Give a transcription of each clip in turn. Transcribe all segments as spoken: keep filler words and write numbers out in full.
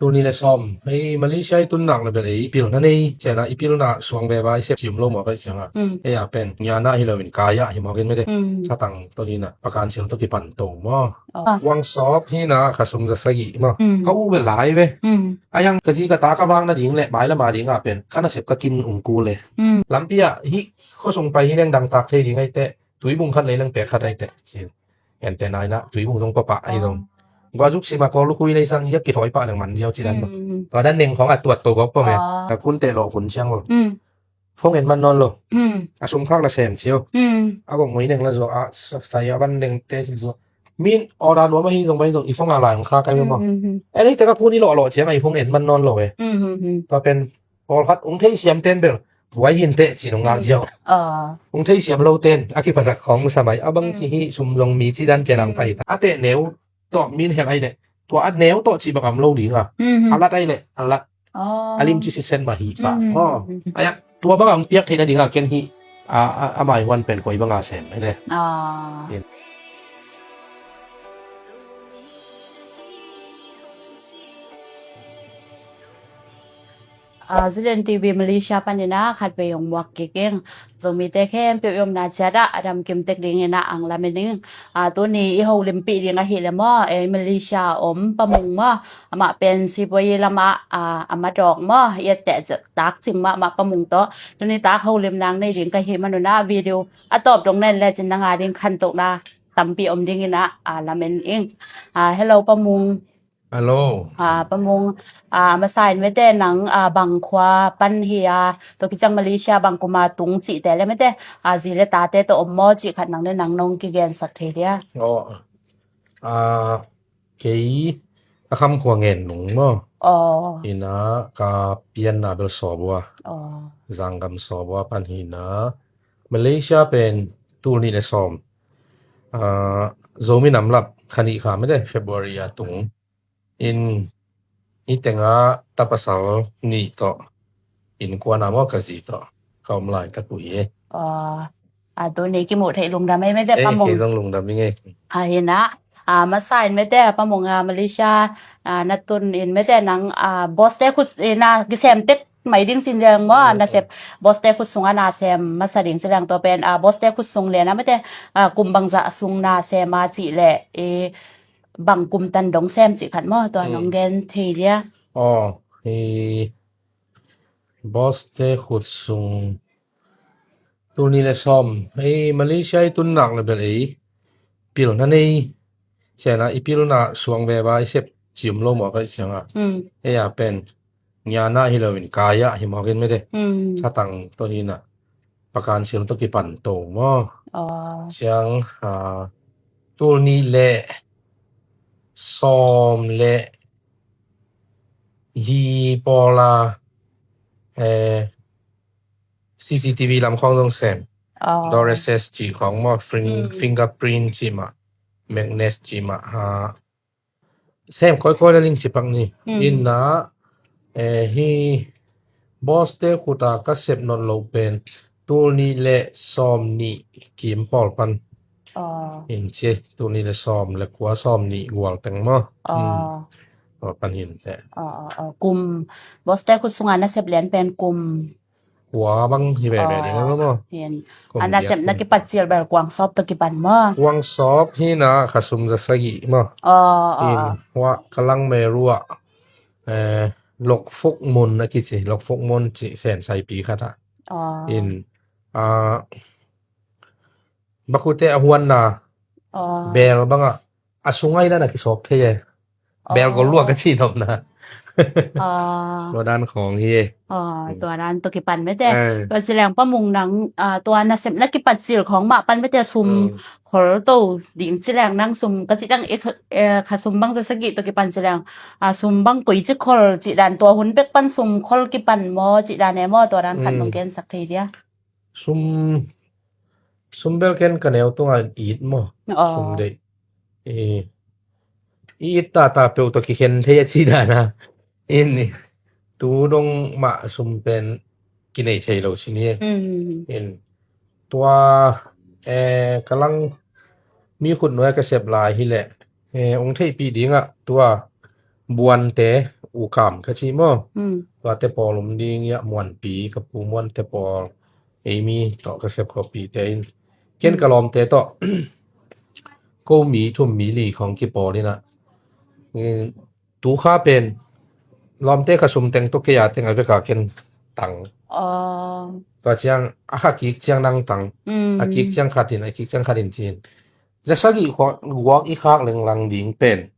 Tul nih le sawm, ei Malaysia i tun nak le bel ei pilna nei ciangin, i pilna suang veva i sep cium lo mawk ahih ciangin, ei a pen ngiana hi loin kai ah hi mawk in mete. Satang tawh hi na, Pakan Sil tawh kipan to maw. Kuang sawp hi na, kha sum za sagih maw. Ka u ve lai ve. A yang ka zi ka ta ka vak nading le mai lama ding a pen ka nasep ka kin ung ku le. Lampi ah hih khuasung pai hi leng dangtak thei ding ahi teh, tuibung khat lei leng pek khat ahi teh, ci. Ente nai na, tuibung zong papa ahi zong. Gua zuk sima kawl lukhui lei sang yak kithawi pah leng man ziau ci dan maw. Tua dan neng khawng a tuat ko gawp ko me. Ka kun teh lawh kun ciang lo. Phone en man nawn lo. A sum khak la sem cio. A bawng mui neng la zuak a, sai a van neng te ci zuak. Min order nuam ahi zong bai zong i phone a lai hong khak ai maw. En hei te ka kun i lawh lawh ciang a i phone en man nawn lo e. Tua pen pawlkhat ung thei siam ten bel buai hin teh ci nung ngal ziau. Ung thei siam lo ten a kiphasak khawng sa mai a bang ci hi sum zong mi ci dan pian ang pai ta. A teh neu tawh min hel ai leh tua a neu tawh ci bang am lo ding a. A lat ai leh a lat. A lim ci sisen mah hi pah. Ai a tua bang ang piak theihna ding a ken hi. A, a, a mai huan pen koi bang a sem ai leh. Zalen T V Malaysia panin a khatvei hong muak kik ing. Zomite khempeuh i omna ciat ah a damkim tek dingin a ang lamen ing. Tuni i holimpih ding ahih leh maw, ei Malaysia a om Pa Mung maw, amah pen Sipuayi lamah a madawk maw, i etteh takcing mahmah Pa Mung tawh tuni tak holim nang nei ding ka hih manun a video a tawp dong nen lecin nang a ding khantohna tampi om dingin a lamen ing. Hello Pa Mung. Hello. Pa Mung, a masa in mete nang bang khua pan hi a, tua kiciang Malaysia bang kum a tung cihte le mete, a zi le tate tawh om maw cih khat nang le nang nong kigensak thei dia? Aw, kei a Kham khua ngen nung maw. Hi na, ka pianna bel Sawbua, Zanggam Sawbua pan hi na. Malaysia pen tul nih le sawm, Zomi Namlap kha nih kha mete February a tung. In, i tenga ta pasal nih tawh, innkuan a maw ka zi tawh ka om laitak uh hi e. A tuni kimuh theih lungdam ei mete Pa Mung. Kei zong lungdam ing ei. Hi na, a masa in mete Pa Mung a Malaysia na tun in mete nang a bawste khut na kisem tek mai ding cin leng maw, nasep bawste khut sung a na sem masa ding ci leng tua pen a bawste khut sung le na mete kum bangzah sung na sem a cih leh bang kum tan dong sem cih khat maw, tua nong gen thei dia? Aw, hi bawste khut sung tul nih le sawm, ei Malaysia i tun nak le bel ei pilna nei ciangin, i pilna suang veva i sep cium lo mawk ahih ciangin, ei a pen ngiana hi loin kai ah hi mawk in mete. Satang tawh hi na, Pakan Sil tawh kipan to maw. Ciang tul nih le sawm le di pawl a C C T V lam khawng zong sem. Door access ci khawng maw, fingerprint ci mah, magnet ci mah, sem kawikawi na ling ci pak ni. Inna hi bawste khut a ka sep not lo pen tul nih le sawm nih kim pawl pan. In ci, tul nih le sawm le kua, sawm nih gual teng maw. Pawl pan hin teh. Kum, bawste khut sunga na sep lian pen kum kua bang hi veve ding a maw. A nasepna kipat cil bel kuang sawp tawh kipan maw? Kuang sawp hi na, kha sum za sagih maw. In hua ka lang me ruah Lokfuk Mun a kici, Lokfuk Mun ci sen saipi khat ah. In bakute a huanna bel bangah a sungai dan a kisawp thei e. Bel gol lua ka ci nopna. Tua dan khawng hi e. Tua dan tawh kipan mete. Tua ci leng Pa Mung nang tua nasepna kipat cil khawng mah pan mete sum khol to ding ci leng nang sum ka ci tang kha sum bang za sagih tawh kipan ci leng sum bang koi ci khol ci dan tua hun bek pan sum khol kipan maw ci dan e maw, tua dan khat nong gensak thei dia? Sum, sum bel ken ka neu tunga it maw. Sum deih i it tata peuh tawh kikhen thei a ci dana. In tu dong mah sum pen kinei thei lo si ni. In tua ka lang mi khut nuai ka sep lai hileh ong theihpih dingah tua buante U Kam ka ci maw. Tuate pawl om ding ia, Muanpi, ka pu Muante pawl, Eimi tawh ka sep khuapi te in. Ken ka lawmte tawh ko mi thum mi li khong kipawl ina. Tu kha pen lawmte kha sum teng tawh kei a teng a veka ken tang. Tua ciang a kha kik ciang nang tang. A kik ciang khat in, a kik ciang khat in cin. Za sagih guak i khak lenglang ding pen.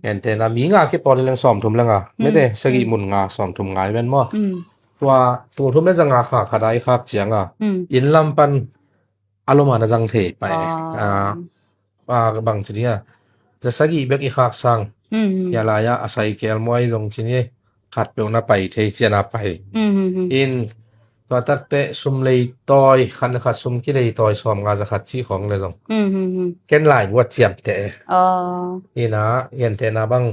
Entena mi nga kipawl leng sawmthum le nga. Mete sagih mun nga sawmthum ngai ven maw. Tua tul thum le za nga khak khat a i khak ciang a. Inn lam pan a lom a na zang thei pai. A bang ci dia. Za sagih bek i khak sang. Ia lai a a sai kel muai zong ci ni. Khat peuh na pai thei cian a pai. In tua takte sum lei tawi, khan khat sum ki lei tawi sawm nga za khat ci khong le zong. Ken lai buat ciam te. Ina, ken te na bang,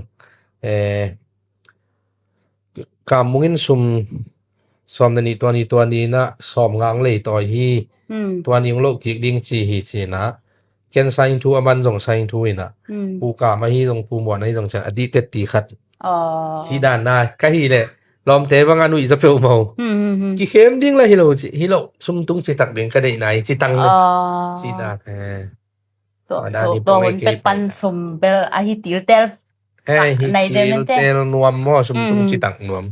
eh, Kam mungin sum sawm na ni tua ni tua ni na sawm nga ang lei tawi hi. Tua ni ang lo kik ding ci hi ci na. Ken saing thu a man zong saing thu ina. Pu Kam ahi zong Pu Muan ahi zong cian a dih tet ti khat. Ci dan na ka hi le lawmte bang a nuih za peuh mo. Ki khem ding la hi lo ci, hi lo sum tung ci tak ding ka deih nai ci tang le. Ci dan. Tua hun pek pan sum bel a hi til tel. Hei, hi nai ve mente. Tel nuam maw, sum tung ci tak nuam.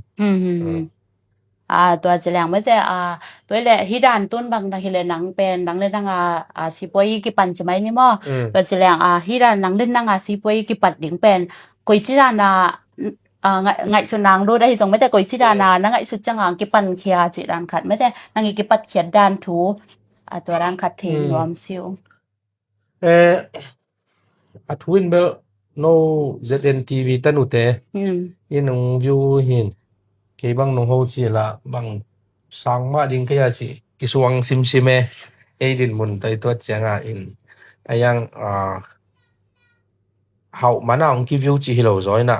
A tua ci leng mente a tua le hi dan tun bang na hi le nang pen nang le nang a sipuai kipan ci mai ni maw. Tua ci leng a hi dan nang le nang a sipuai kipat ding pen koi ci dan a ngaihsut nang lo da hi zong mente koi ci dan a na ngaihsut ciang a kipan khia ci dan khat mente nang i kipat khiat dan thu a tua dan khat thei nuam siu. Eh, a thu in bel no Z N T V tanu te in ung view hin kei bang nong ho ci la bang sang mah ding kei a ci kisuang simsim e. Ei din mun tai tuat ciang a in a yang hauh man a ung ki view ci hi lo zaw ina.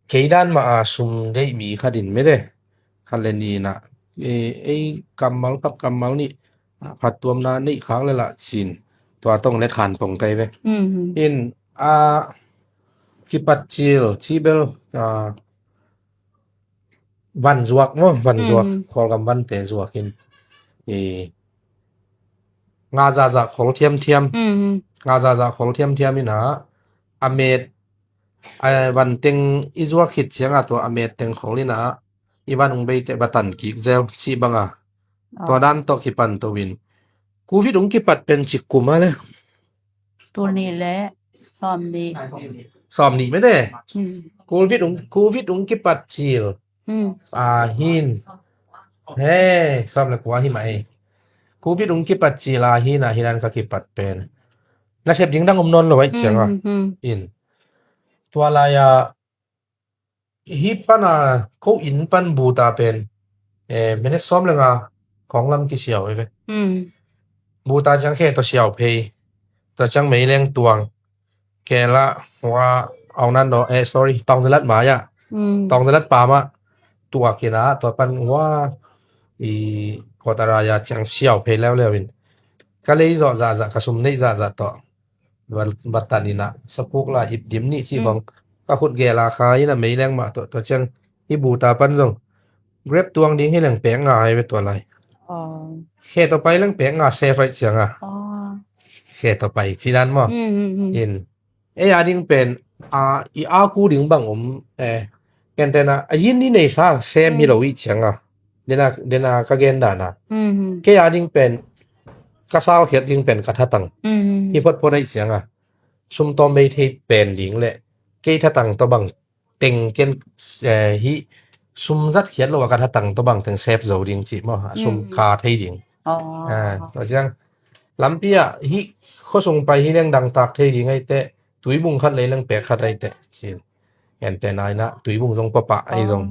Kei dan mah a sum deih mi khat in mete khat le ni na ei kammal khat kammal nih phattuamna neih khak le lah cin tua tong let khan pong kai ve. In a kipat cil ci bel van zuak maw, van zuak, Kawlgam vante zuak in nga zahzah khol thiamthiam, nga zahzah khol thiamthiam ina a met a van teng i zuak khit ciang a tua a met teng khol ina i van ung bei te va tan kik zel cih bang a tua dan tawh kipan to in Covid ung kipat pen cik kum a le. Tul nih le sawm nih. Sawm nih mete. Covid ung, Covid ung kipat cil a hin. He, sawm le kua hi mah ei. Covid ung kipat cil a hin a hi dan ka kipat pen na sep ding dang om nawn lo ai ciang a. In tua lai a hi pan a ko inn pan buta pen minute sawm le nga khong lam kisiau ai ve. Buta ciang khe tawh siau phei, tua ciang meileng tuang kela hua aunan do eh sorry tawng zalat maya, tawng zalat pa mah tuak ina tua pan hua i kawtara ya ciang siau phei leuleu in ka lei zawh zahzah ka sum neih zahzah tawh va tan ina sapuk la ip dim nih cih khong ka khut gel a kha ina meileng mah tawh tua ciang i buta pan zong Grab tuang ding hi leng pek nga ai ve tua lai. Khe tawh pai leng pek nga se faih ciang a khe tawh pai ci dan maw. In ei a ding pen a i a ku ding bang om eh kentena a yin ni nei sa sem hi lo i ciang a dena dena ka gen dana kei a ding pen ka sal khiat ding pen ka thatang hi photphot ai ciang a sum tawm bei thei pen ding le kei thatang tawh bang teng ken hi sum zat khiat lo a ka thatang tawh bang teng sep zo ding cih maw a sum kha thei ding. Tua ciang lampi ah hi khuasung pai hi leng dangtak thei ding ai teh tuibung khat lei leng pek khat ai teh cin. Ente naina tuibung zong papah ai zong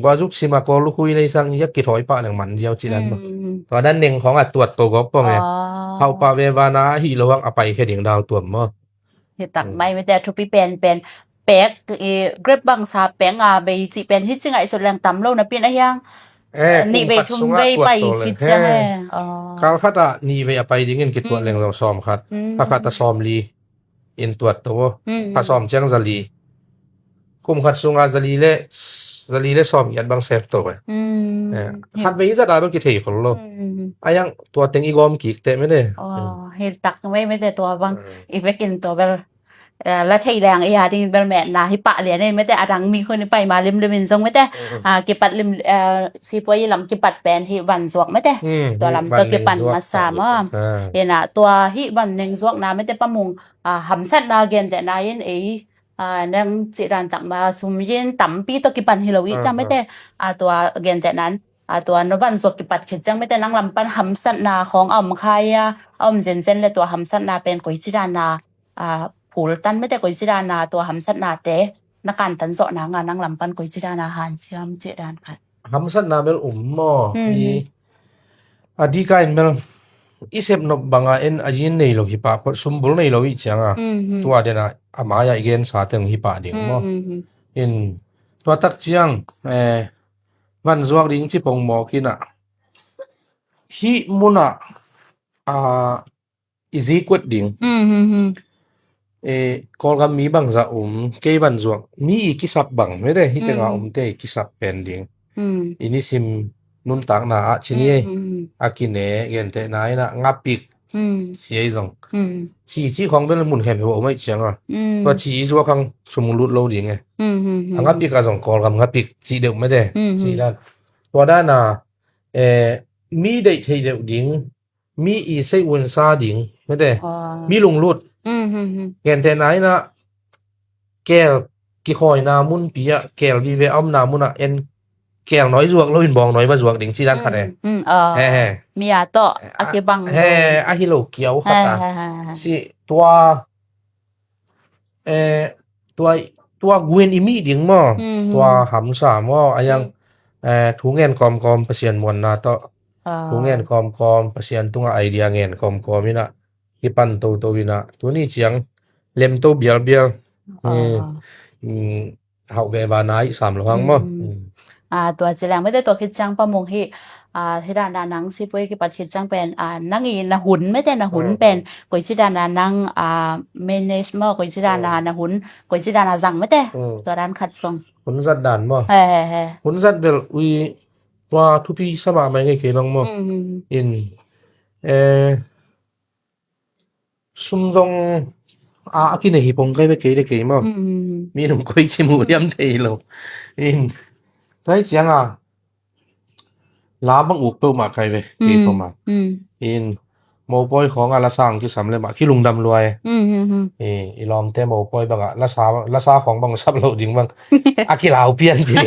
guazuk sima kawl lukhui lei sang yak kithawi pah leng man ziau cih dan maw. Tua dan neng khawng a tuat to gawp pawng e. Hauh pah ve vana ahi lo hang a pai khe ding dau tuam maw. Hi tak mai mete a thupi pen pen pek i Grab bangsa pek nga bei cih pen hi ci ngaihsut leng tam lo na pin a hiang. Eh, nih bei thum bei pai khit ciang e. Kal khat ah nih bei a pai dingin kituat leng zong sawm khat. Kha khat a sawm li in tuat to. Kha sawm ciang za li. kum khat sungah zali le, zali le sawm i at bang save to eh. Mm. Eh, khat vei zat a bel kithei khol lo. Mm. A yang tua teng i gawm kik teh mete. Oh, hil tak mai mete tua bang. Mm. I vekin tua bel, eh, la thei leng i a ding bel metna hi pah lian ei mete, a dang mi khun i pai ma limlim in zong mete. Mm. Ah, kipat lim, eh, sipuai i lam kipat pen hih van zuak mete. Mm, tua lam tawh kipan masa maw. Ah. Ina tua hih van neng zuakna mete Pa Mung, ah, hamsatna gentehna in ei, ah, nang cih dan tak ma sum yin tampi tawh kipan hi lo i ciang mete. Ah, tua gentehna in, ah, tua no van zuak kipat khit ciang mete nang lam pan hamsatna khawng a om khai a, a om zenzen le tua hamsatna pen koici dan a, ah, phul tan mete koici dan a tua hamsatnate na kantan zawh nang a nang lam pan koici dan a hanciam cih dan khat. Hamsatna bel um maw. Mm. I a dika in bel i sep nop banga en a yin nei lo hi pah phot, sumbul nei lo i cianga. Mm. Tua dena a mai-a i gensa teng hi pah ding maw. Mm. In tua tak ciang, eh, van zuak ding ci pong mawk ina hih muna, ah, i zikuat ding. Mm, mm, mm. Eh, Kawlgam mi bangzah um, kei van zuak mi i kisap bang mete, hih tenga umte i kisap pen ding. Mm. I nisim nuntakna ah cini ei. Mm, mm, mm. A kine gentehna ina ngapik. Mm. Ci ei zong. Mm. Ci, ci khawng bel mun khempeuh a om aih cianga. Mm. Tua ci i zuak hang sum lut lo ding e. Mm, mm, mm. A ngapik a zong Kawlgam ngapik ci deuh mete. Mm, mm. Ci dan. Tua dana, eh, mi deih thei deuh ding. Mi i sei unsa ding mete. Ah. Mi lunglut. Mm, mm, mm. Gentehna ina kel kikhawina munpi ah kel vive a omna munah en kel nawi zuak lo in bawng nawi va zuak ding ci dan khat e. Mm, mm, ah. He, he. Mi a tawh a kibang he, lo. Ahi lo kiau khat a. He, he, he, he. Ci tua, eh, tua, tua guin i mih ding maw. Mm, mm. Tua hamsa maw. A yang, mm, eh, thu ngen kawmkawm Pasian muanna tawh. Ah. Thu ngen kawmkawm Pasian tunga idea ngen kawmkawm ina kipan toto ina tuni ciang lem to bialbial. Ah. Eh, mm, hauh veva nai sam lo hang maw. Mm. Mm. Ah, tua ci leng mete tua khit ciang Pa Mung hih, ah, hih dana nang sipuai kipat khit ciang pen, ah, nang i na hun mete na hun pen koici dana nang, ah, manage maw, koici dana na hun, koici dana zang mete. Mm. Tua dan khat song. Hun zat dan maw. He, he, he. Hun zat bel ui tua thupi sa mahmah ngei kei bang maw. Mm. In, eh, sum zong a, a kinei hi pong kai ve kei le kei maw. Mm. Mi nung koi ci mu diam thei lo. In, tua hi cianga la bang uk peuhmah kai ve kei peuhmah. Mm. In, mopoi khawng a lasa ang kisam le mah kilungdam luai. Mm, mm, mm. I, i lawmte mopoi bang a lasa, lasa khawng bang sap lo ding bang a kilau pian ci.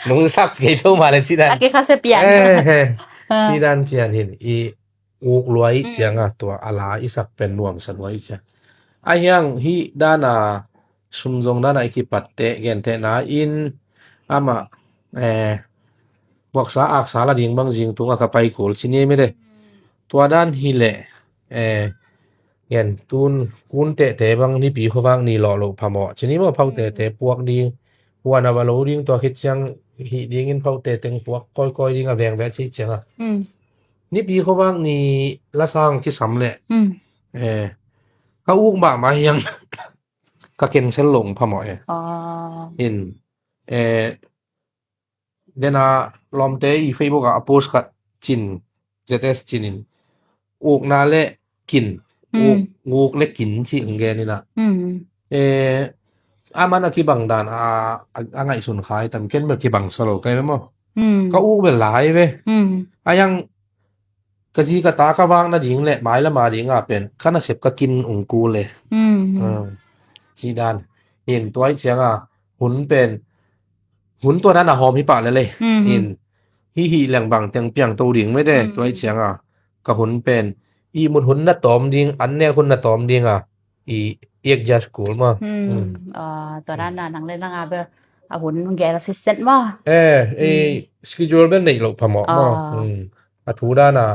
Nung sap kei peuhmah le ci dan. A kikhase pian. Eh, eh. Ah. Ci dan pian hin i uk lua i cianga tua a la i sak pen nuamsa lua i ciang. A hiang hih dana sum zong dana i kipatte gentehna in amah, eh, buaksa aksa la ding bang zing tunga ka pai kul ci ni mete. Tua dan hileh, eh, gen tun kun tehte bang nipi khuavak ni lawh loh phamawh ci ni maw, phautete puak ding, puan a va lo ding tua khit ciang hih dingin phaute teng puak kawikawi ding a vengvel ci cianga. Mm. Nipi khuavak ni lasang kisam leh. Mm. Eh, ka uk mahmah hiang ka cancel lo phamawh e. Ah. In, eh, dena lawmte i Facebook ah a post khat cin, Z S cin in. Ukna le kin. Mm. Uk, uk le kin ci ang gen ina. Mm. Eh, a man a kibang dan a, a, a ngaihsun khai tam ken bel kibang sa lo kai maw. Mm. Ka uk bel lai ve. Mm. A yang ka zi ka ta ka vak nading le mai lama dinga pen ka nasep ka kin ung kul le. Mm. Ah, ci dan. In tua i cianga hun pen hun tua dan a hawm hi pah le le. Mm. In hi hi leng bang teng piang to ding mete. Mm. Tua i cianga ka hun pen i mut hun na tawm ding, an nek hun na tawm dinga i, i adjust kul maw. Hmm. Hmm. Ah, tua dan a nang le nang a bel a hun gel assistant maw. Eh, eh, hmm, schedule bel neih loh phamawh maw. Ah. Hmm. A thu dan a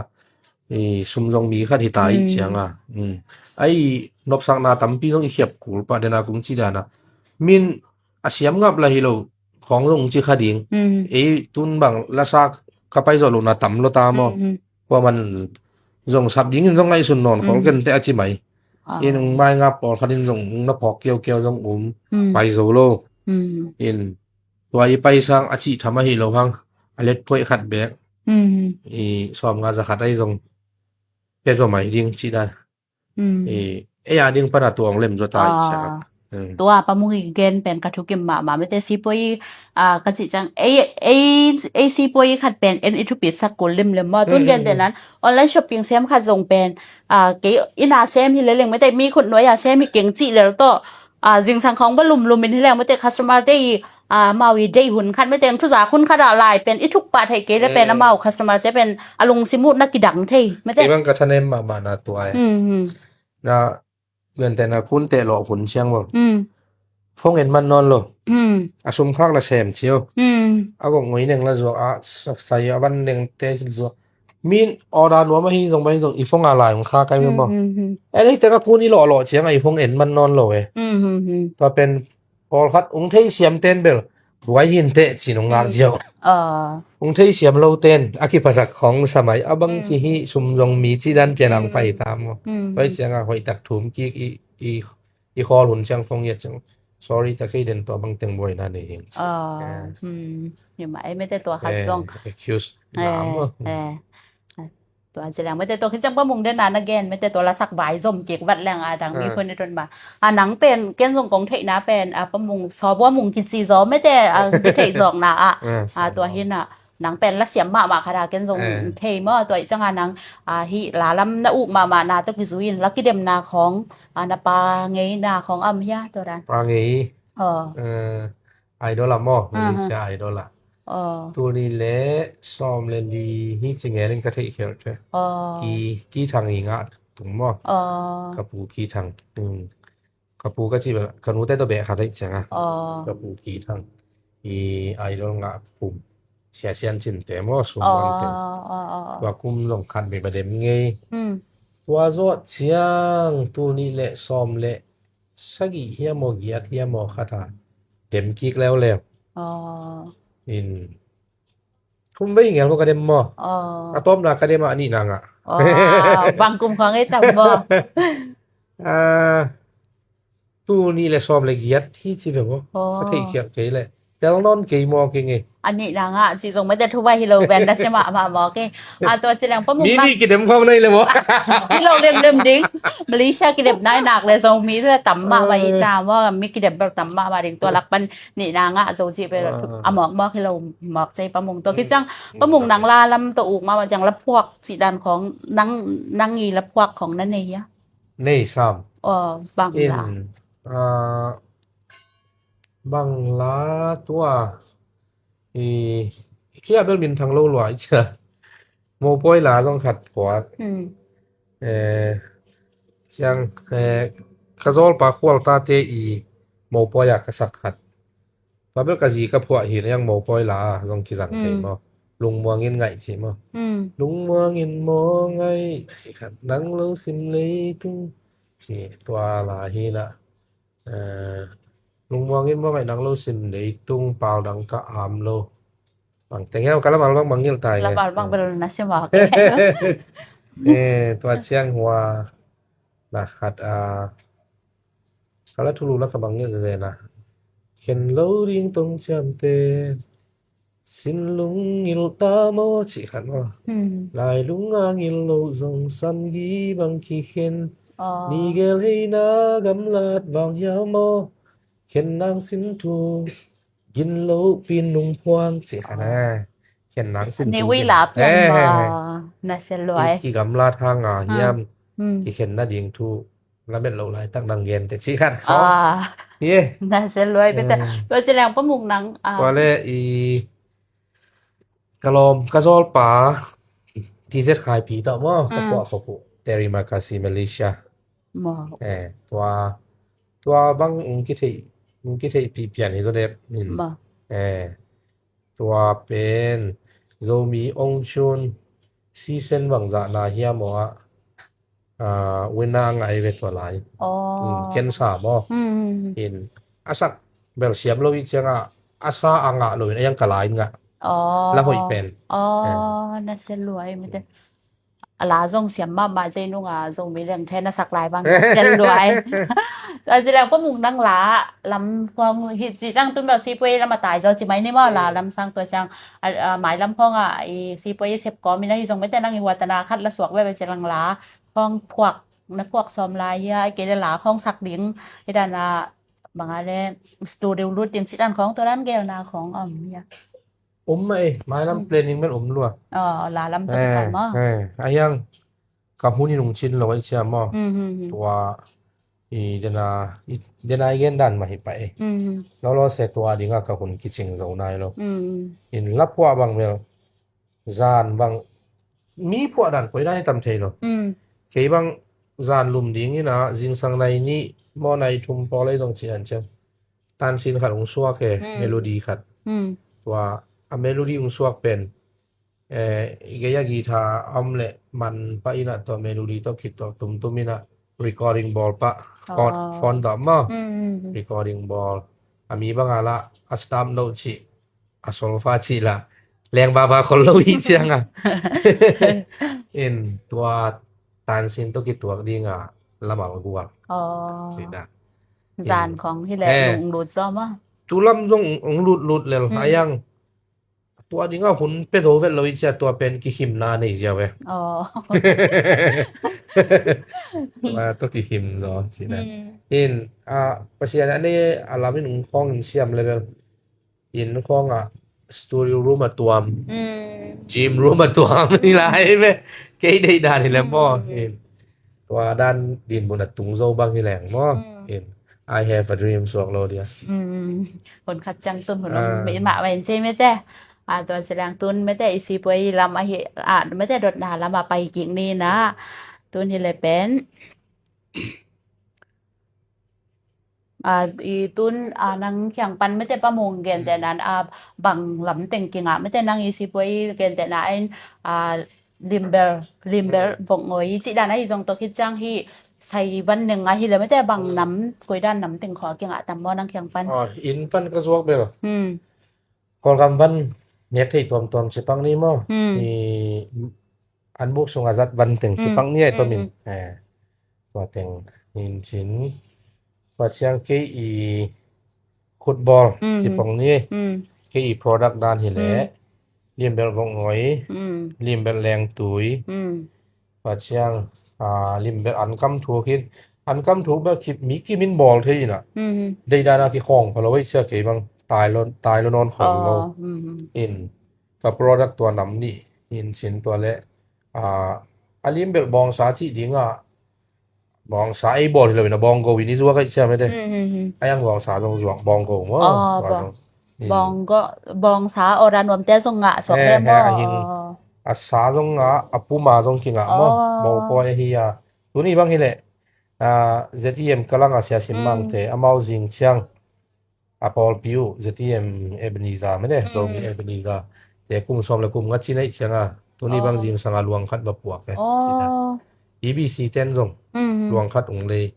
i sum zong mi khat hi ta i, hmm, cianga. Hmm. Ai nopsakna tampi zong i khiap kul pah dena kung ci dan a. Min a siam ngap la hi lo khawng zong ci kha ding. Hmm. Ei tun bang lasa ka pai zawh lohna tam lo ta maw. Hmm, hmm. Kua man zong sap dingin zong ngaihsun nawn khol, mm, ken teh a ci mai. Ah. In ung mai nga pawlkhat in zong ung na phawk kiaukiau zong um, mm, pai zo lo. Mm. In tua i paisang a cih tham ahi lo hang, a let phoih khat bek, mm, i sawm nga za khat ahi zong pia zaw mai ding cih dan. Mm. I, ei a ding pana tuang lem zaw ta i ciang. Ah. Mm. Tua Pa Mung i gen pen ka thukim mahmah mete. Sipuai, ah, ka cih ciang, ei, ei, ei sipuai khat pen en i thupi sak kul limlim maw. Tun, mm, gen, mm, te nan online shopping sem khat zong pen, ah, kei ina sem hi leleng mete, mi khut nuai a sem hi keng cih lel tawh, ah, zingsang khawng va lumlum in hi leng mete, customer te i, ah, amau i deih hun khat mete, thuzak hun khat ah lai pen i thuk pah theih kei le pen, mm, amau customer te pen a lungsim uh na kidang thei mete. Kei bang ka thanem mahmah na tua e. Mm, mm. Na, gentehna kun teh lawh hun ciang bang, mm, phone en man nawn lo. Mm. A sum khak la sem cio. Mm. A gok ngoi neng la zuak a, sa-, sai a van neng te zuak. Min order nuam ahi zong, bang zong i phone a lai hong kha kai maw. Mm, mm, mm. En hi teng a kun i lawh lawh ciang a i phone en man nawn lo e. Mm, mm, mm. Tua pen pawlkhat ung thei siam ten bel buai hin teh ci nung ngak ziau. Ah. Ung thei siam lo ten a kiphasak khawng sa mai a bang ci hi, sum zong mi ci dan pian ang pai ta maw. Mm. Pai ciang a hoih tak thum kik i, i, i khawl hun ciang phone ngiat ciang, "Sorry, ta kei den tua bang teng buaina nei hing," ci. Ah. Eh. Hmm. Hi mah, ei mete tua khat zong. Eh, excuse. Eh, ngam maw. Eh. Tua ci leng mete tua khit ciang Pa Mung den a na gen mete tua lasak vai zom kik vat leng a dang mi, ah, hun i tun ba. A nang pen ken zong kong theihna pen, a, Pa Mung Sawbua Mung kici zaw mete, a, kitheih zawkna ah. Ah, a, tua Sawbua. Hi na nang pen la siam mahmah khat a ken zong, eh, thei maw. Tua i ciang a nang, a, hi la lam na uk mahmah na tawh kizui in la kidemna khawng, a, na pa ngeina khawng a om hia tua dan. Pa ngei. Oh. Eh, Idol ah maw, aha, Malaysia Idol ah. Oh. Tul nih le sawm le li hi ci ngen in ka theih khial thei. Oh. Ki, Ki Thang i ngah tung maw. Oh. Ka pu Ki Thang. Hmm. Ka pu ka ci bel, ka nute tawh beh khat hi ciang a. Oh. Ka pu Ki Thang i Idol ngah kum. Sia Sian Cin te maw, sum, oh, wan te. Oh, oh, oh. Tua kum zong khat beh ba dem ngei. Hmm. Tua zawh ciang tul nih le sawm le sagih hiam aw, giat hiam aw khat a dem kik leuleu. Aw. In thum vei ngel maw ka dem maw? Aw. A tawpna ka dem a, a nihna ngah. Aw, bang kum khawng ei tam maw? Ah, tul nih le sawm le giat hi ci ve maw? Aw. Ka theih khial kei leh tel nawn kei maw kei ngei. A nihna ngah cih zong mete thu vai hi lo ven, na sia mahmah maw kei. A, tua ci leng Pa Mung, mi nih kidem khawm na hi le maw. Hi lo lemlem ding. Malaysia kidem nai nak le zong mi thu tam mahmah i ca maw. Mi kidem bel tam mahmah ding, tua lak pan nihna ngah zo cih bel a mawkmawk hi lo mawk cei Pa Mung. Tua khit ciang Pa Mung nang la lam tawh uk mahmah ciang la phuak cih dan khawng nang, nang i la phuak khawng na nei hia? Nei sam. Aw, bang la. In, ah, bang la tua i, kia bel min thang lo lua i cia. Mopawi la zong khat phuak. Hmm. Eh, ciang, eh, ka zawlpa Khualta te i mopawi a ka sak khat. Tua bel ka zi ka phuah hi leng mopawi la zong kizang thei maw. Lungmuang in ngaih ci maw. Hmm. Lungmuang in maw ngaih ci khat, nang lo sin leitung ci tua la hi na. Eh, lungmuang in maw ngaih, nang lo sin leitung pau dang ka am lo. Bang teng hiam ka lamal bang bang ngil tai. Lamal bang bel na sia maw kei. Eh, tua ciang hua na khat a, ka la thulu la ka bang ngil zena. Khen lo ding tong ciamte. Sin lung ngil ta maw cih khat maw. Hmm. Lai lung a ngil lo zong sam hi bang kikhen. Aw. Ni gel hei na gamlat vang hiam maw. Khen nang sin thu gin lo pin nung phuang cih khat na. Khen nang sin thu gin. Ni ui la pian maw. Na sia luai. Ki, ki gamlat hang a hiam. Hmm. Kikhen na ding thu lamet loh laitak nang gente cih khat khawng. Ah. Ye. Na sia luai pete. Eh. Tua ci leng Pa Mung nang, ah. Tua le i ka lawm, ka zawlpa T Z Khai Pi tawh maw, ka puah khop uh. Terima kasih Malaysia. Maw. Eh, tua, tua bang ung kithei, ung kithei pi pian hi zaw dep. Maw. Eh. Tua pen Zomi ong chun sisen bangzah na hiam aw ah, ah, wina a ngah i ve tua lai. Aw. Hmm, cancer maw. Hmm. In a sak bel siam lo i ciang a, a sa a ngah lo in a yang ka lai ngah. Aw. La hoih pen. Aw, na sia luai mete. a la zong siam mahmah, zei nunga Zomi lengthe na sak lai bang na sian luai. A zi leng pamuk nang la lam khong hi ci zang tun bel sipui lam a tai zaw ci mai ni maw, la lam sang tua siang a, a, mai lam khong a i sipui i sep kawm in a hi zong mete nang i huatana khat la suak bebe ci lang la khong phuak na phuak sawm lai hia, a kei le la khong sak ding hi dan a banga le studio lut ding ci dan khong tua dan gelna khong om hia? Um mah ei, mailam planning bel um lua. Aw, la lam tawh kisai maw? A hiang ka hun i nungcin lo ei cia maw? Tua i dena i dena i gen dan mah hi pah ei. Lolo se tua dinga ka hun kicing zo nai lo. In la phuah bang bel zan bang mi phuah dan koi dan i tam thei lo. Kei bang zan lum ding ina zingsang nai nih maw nai thum pawl ei zong ci an ciang tansin khat ung suak e, melody khat. Tua a melody ung suak pen eh, gei a guitar a om le man pah ina tua melody tawh khit tawh tumtum ina recording bawl pah phone tawh maw? Recording bawl a mi banga la a stamp note cih a solfa cih la leng baba khol lo hi cianga in tua tansin tawh kituak dinga lamal gual. Zan khong hi le lung lut zaw maw? Tulam zong ung lut lut lel a hiang tua dinga hun pe zo vet lo i cia tua pen kihimna nei zia ve. Tua kihim zo cina in a Pasian a nei a lamin ung khong in siam level in khong a studio room a tuam, gym room a tuam ni lai ve. Kei dei dan hi le maw in tua dan din mun a tung zo bang hi leng maw in I have a dream suak lo dia. Hun khat ciang tun hun om mah mah in cei mete. A tua ci leng tun mete i sipui lam ahi a mete dotna lam a pai kik ni na tun hi le pen. A i tun a nang kiang pan mete pamung gente nan a bang lam teng kinga mete nang i sipui gente na in a limbel limbel vok ngoi ci dan a i zong to khit ciang hi sai van neng a hi le mete bang nam koi dan nam teng kho kinga tam maw nang kiang pan? In pan ka zuak bel. Kawlgam van nek thei tuamtuam ci pang ni maw? I an buk sunga zat van teng ci pang ni ai tuamin. Tua teng in cin tua ciang kei i khutbawl ci pang ni. Kei i product dan hi le limbel vok ngoi, limbel lengtui, tua ciang a limbel an kam thuk hin an kam thuk bel khip mi kimin bawl thei ina. Dei dana kikhawng pha lo ei cia kei bang tai lo nawn khawng lo. In ka product tua nam nih in cin tua le a a limbel bawngsa cih dinga bawngsa ei bawl hi lo ina bawnggo in i zuak ei cia mete. A yang bawngsa zong zuak bawnggo maw? Bawnggo bawngsa ora nuamte zong ngah suak le maw? A sa zong ngah a puma zong kingah maw? Bawngpawi ahi a tuni bang hi le a Z E M ka langa sia simmangte amau zing ciang a pawlpi uh Z E M Ebenezer mene Zomi Ebenezer te kum sawm le kum nga ci neih cianga tuni bang zingsanga luang khat va puak e. E B C ten zong luang khat ung lei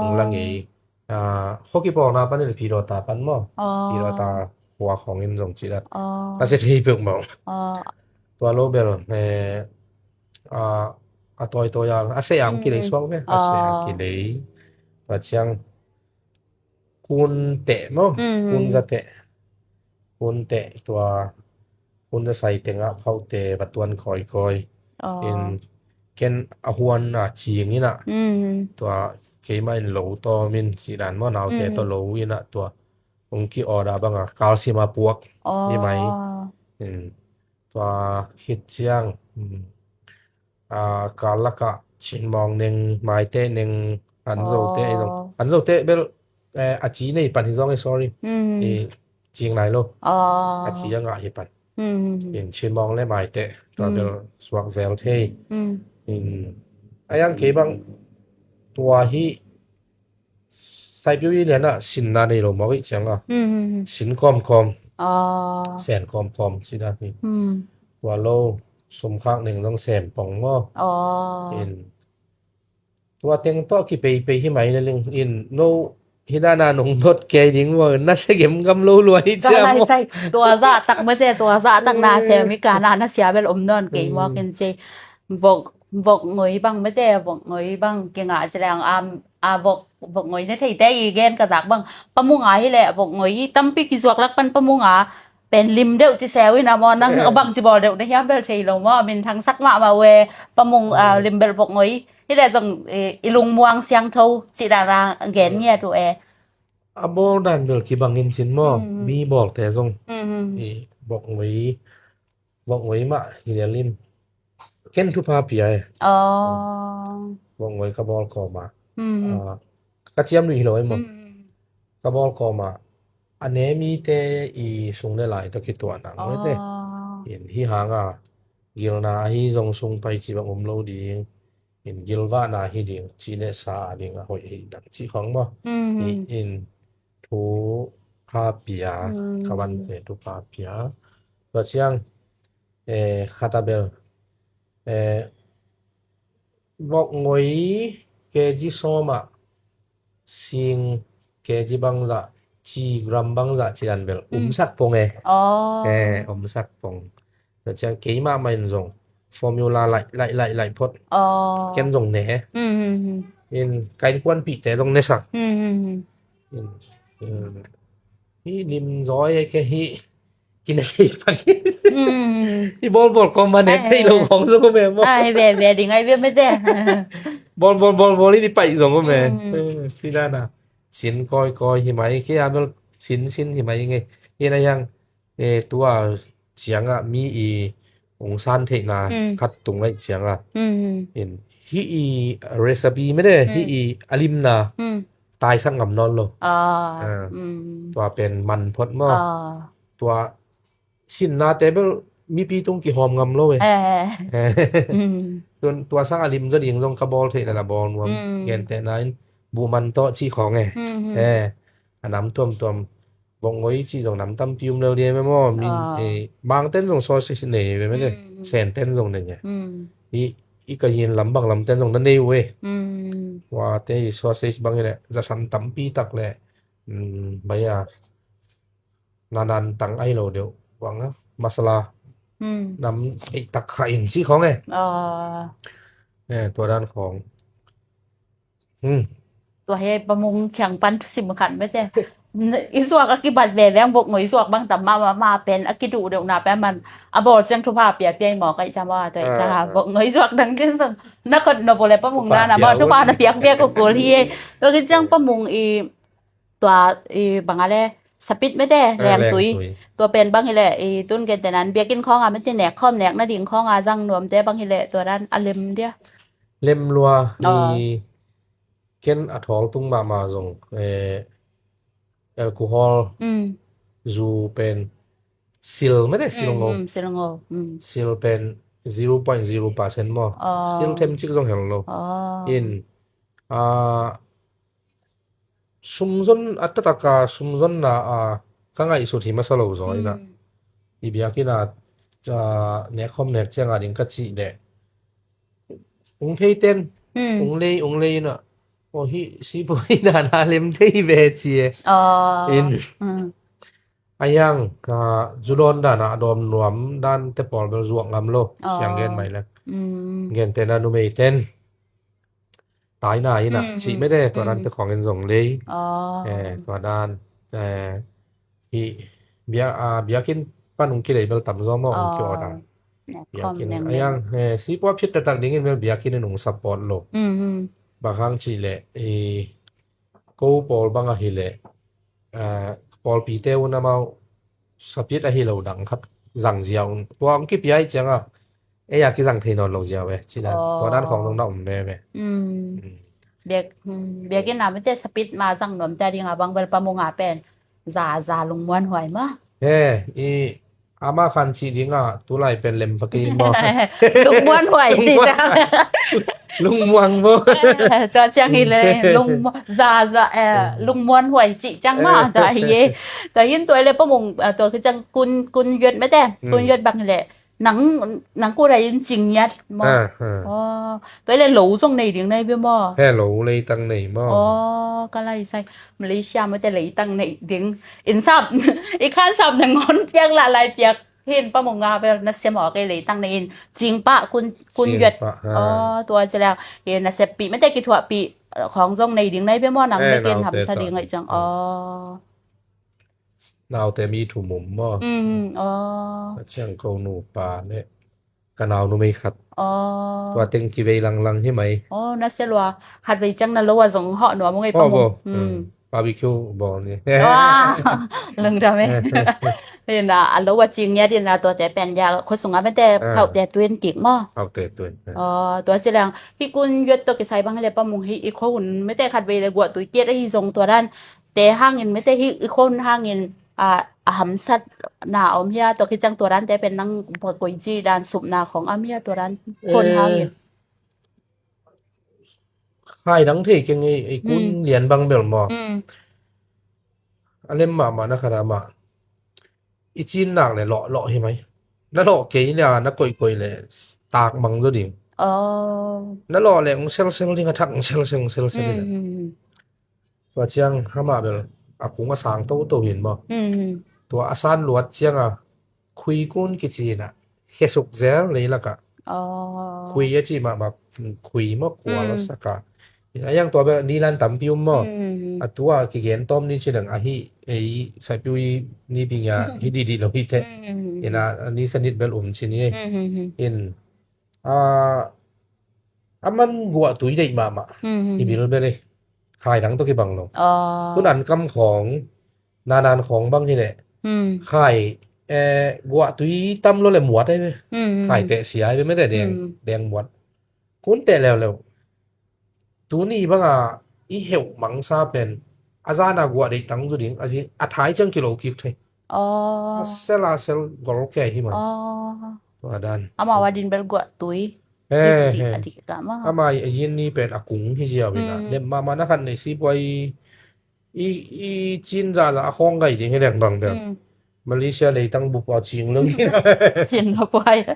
ung la ngei. Hoki pawlna panin Pidawta pan maw? Pidawta khua khawngin zong ci dat a se thei peuh maw? Tua lo bel a tawitawi a a se ang kilei suak ve a se ang kilei. Tua ciang kun teh maw? Kun za teh kun teh tua kun za sai tengah phaute va tuan kawikawi. In ken a huan a cing ina tua keimah in lo tawmin sidan maw naute tawh lo ina tua ung ki order banga kalsima puak i mai. In tua khit ciang a kal lakah chinmawng neng maite neng an zote ei zong an zote bel a ci nei pan hi zong ei sorry i cing nai lo a ci a ngah hi pan in chinmawng le maite tua bel suak zel thei in a yang kei bang tua hi Saipiu i lianah sinna nei lo mawk ih cianga sin kawmkawm sen kawmkawm sina hi. Tua lo sumkhak neng zong sem pong maw? In tua teng tawh kipeipei hi mai le ling in lo hi dana nong dot kei ding maw na se gemgam lo lua hi cia maw? Tua zahtak mate tua zahtak na sem hi kana na sia bel om nawn kei mawk in ci vok Vokngoi bang mete, vokngoi bang kingah ci leng, a, a vok, vokngoi ne theite i gen ka zak bang. Pamunga hi leh vokngoi tampi kizuak lak pan pamunga pen lim deuh ci seu in a maw, nang a bang ci bawl deuh na hiam bel thei lo maw, min thangsak mahmah uh e, pamung, a, lim bel vokngoi. Hi leh zong, e, i lungmuang siangtho ci dan a gen ngiat uh e. A bawl dan bel kibangin cin maw, mi bawlte zong. I vokngoi, vokngoi mah hi leh lim. Ken thupha pia e. Vokngoi ka bawl kawma. A, ka ciam luih hi lo e maw. Ka bawl kawma. A ne mite i sung le lai tawh kituah nang mete. In hi hanga, gilna ahi zong sung pai ci bang um lo ding. In gilvahna hi ding, ci le sa a ding a hoih hi dang ci khong maw. Hi in thupha pia, ka vante thupha pia. Tua ciang, e, khat a bel, e, vokngoi kg sawm ah sing kg bangzah, ci gram bangzah ci dan bel umsak pong e. E, umsak pong. Tua ciang keimah mah in zong formula laih, laih, laih, laih phot. Ken zong ne. In ka innkuanpihte zong nesak. In, in, hi lim zaw e ke hi. Kine thei pak. I bawlbawl kawma ne thei lo khong zong om e maw. Ai, ve, ve ding ai ve mete. Bawlbawl, bawlbawl i paih zong om e. Sidana. Sin kawikawi hi mai, kei a bel sin, sin hi mai ngei. Hi na hiang, e, tua cianga mi i ung san theihna khat tung laih cianga. In, hi i recipe mete, hi i a limna taisak ngam nawn lo. Tua pen man phot maw. Tua sinnate bel mipi tung kihawm ngam lo e. Tun tua sang a lim zaw ding zong ka bawl theihna la bawl nuam. Gentehna in buhman tawh cih khawng e. A nam tuamtuam, vokngoi cih zong nam tampi um lel ding e maw. Min, e, Mangten zong sausage nei ve mete. Senten zong nei e. I, i ka yin lam bang lamten zong na nei uh e. Wate i sausage bang i le zasam tampi tak le, bai a nanan tang ai lo deuh vang a, masala nam ei tak kha in ci khong e. E, tua dan khong. Tua he pamung khiang pan thusim khat mete. I zuak a kibat ve veng, vokngoi zuak bang tam mah, mah, mah pen a kiduh deuh na pen man a bawl ciang thupha pia pia i mawk ai cam a, tua i cang a vokngoi zuak dang din zong na khot na bawl le pamung na na mah thupha na piak piak kukul hi e. Tua ki ciang pamung i tua, i, bang a le, sapit mete, lengtui. Tua pen bang hi le, i, tun gentehna in biakinn khawng a mete nek khawm nek nading khawng a zang nuamte bang hi le, tua dan a lem dia. Lem lua, i, ken a thawl tung mahmah zong, e, alcohol, zu pen, sil mete, sil ngo. Sil ngo. Sil pen zero point zero percent maw. Sil themcik zong hel lo. In, a, sumzon a taktak a sumzonna a ka ngaihsut hi masa lo zaw ina. I biakinn a, a, nek khawm nek ciang a ding ka cih leh ung thei ten, ung lei, ung lei ina. O hi, sipu hi na na lem thei ve ci e. In, a hiang, a, zu dawn dan a dawm nuam dan te pawl bel zuak ngam lo. Siang gen mai le. Gentehna numei ten taina ina, cih mete, tua dan te khawng in zong lei. E, tua dan, e, hi, bia, a, biakinn pan ung kilei bel tam zaw maw, ung ki-order. Biakinn, a hiang, e, sipua phit taktak dingin bel biakinn in ung support lo. Bang hang cih leh, i, ko pawl bang a hi leh, e, pawlpite un amau sapit a hi lo dang khat zang zia un. Tua ung kipia i ciang a, ei a kizang thei nawn lo zia ve, ci dan. Tua dan khawng zong na um ve ve. Biak, biakinn a mete sapit ma zang nuam ta ding a bang bel pamung a pen. Za, za lungmuan huai ma. He, i, ama khan ci ding a, tulai pen lem pa kei ma. Lungmuan huai ci ta. Lungmuang bo. Tua ciang hi le, lung, za, za, e, lungmuan huai ci ciang ma, tua hi e. Tua hin tua le pamung, a, tua ki ciang kun, kun yuat mete, kun yuat bang le. Nang, nang ku rai in cing yat maw? A, a. Aw, tua le lo zong nei ding nei bia maw? He lo lei tang nei maw? Aw, ka lai sai. Malaysia maw te lei tang nei ding. In sap, i khan sap na ngon piak la lai piak. Hin Pa Mung a bel na sem aw kei leitang na in cingpah kun, kun yuat. Cingpah, ha. Aw, tua ci leng, e, na seppih mete kithuahpih, eh, khawng zong nei ding nai bia maw nang, eh, mete in naute hamsa tawh ding aih ciang. Hmm. Aw. Naute mi thum om maw. Mm, aw. A ciang ko nupa le ka nau numei khat. Aw. Tua teng kivei langlang hi mai. Aw, na sia lua. Khatvei ciang na lo a zong hawh nuam ung ei, aw, Pa Mung. Aw. Mm. Mm. Barbecue bawl ni. Aw, lungdam e. Ina, a lo a cing ngiat ina tuate pen dia khua sungah mete, ah, phaute tuin kik maw. Phaute tuin. Aw, tua ci leng. Hih kun yuat tawh kisai bang hi le Pa Mung, hih i khua hun mete khatvei le guahtui kiat ahi zong tua dan te hangin mete hih i khua hun hangin, a, a hamsatna om hia, tua khit ciang tua dante pen nang koici dan supna khong om hia, tua dan khua hun hangin. Eh, khai dang thei keng ei, ei kun, hmm, lian bang bel maw. Hmm. A lem mahmah na khat a mah. I cin nak le lawh, lawh hi mai. Na lawh kei le a, na koihkoih le tak mang zaw ding. Aw. Na lawh le ong selsel ding, a thak ong selsel, ong selsel ding. Hmm, hmm, hmm. Tua ciang amah bel a kung a sang toto hin maw. Hmm. Tua a san luat ciang a khui kun kici in a khesuk zel leilak ah. Aw. Khui a ci mahmah, khui maw, kual, hmm, sak a. A iang tua bel nilan tampi um maw. Hmm. A tua kigen tawm ni ci leng ahi, ei, saipiu i ni bing a hi dihdih lo hi te. Hmm. In a ni sanit bel um ci ni ei. Hmm. In, a, a man guahtui deih mahmah. Hmm. I bil bel ei. Khai dang tawh kibang lo. Aw. Tun an kam khawng, nanan khawng bang hi leh. Hmm. Khai, eh, guahtui tam lo le muat ai ve. Hmm. Khai teh sia ai ve mete deng, hmm, deng muat. Kun teh leuleu. Tuni bang a i heuh mangsa pen a zan a guah deih tang zu ding, a zing a thai ciang kilo kik thei. Aw. A sel a sel gol kei hi mai. Aw. Tua dan. Amau a din bel guahtui. Eh, dik, eh, a dik ka ma. Amah i a yin ni pen a kung hi ziau in a. Hmm. Lem mahmah na khat nei si buai i, i cin zahzah a khawng gai ding hi leng bang bel. Hmm. Malaysia leitang bup a cing leng cin. Cin lo buai.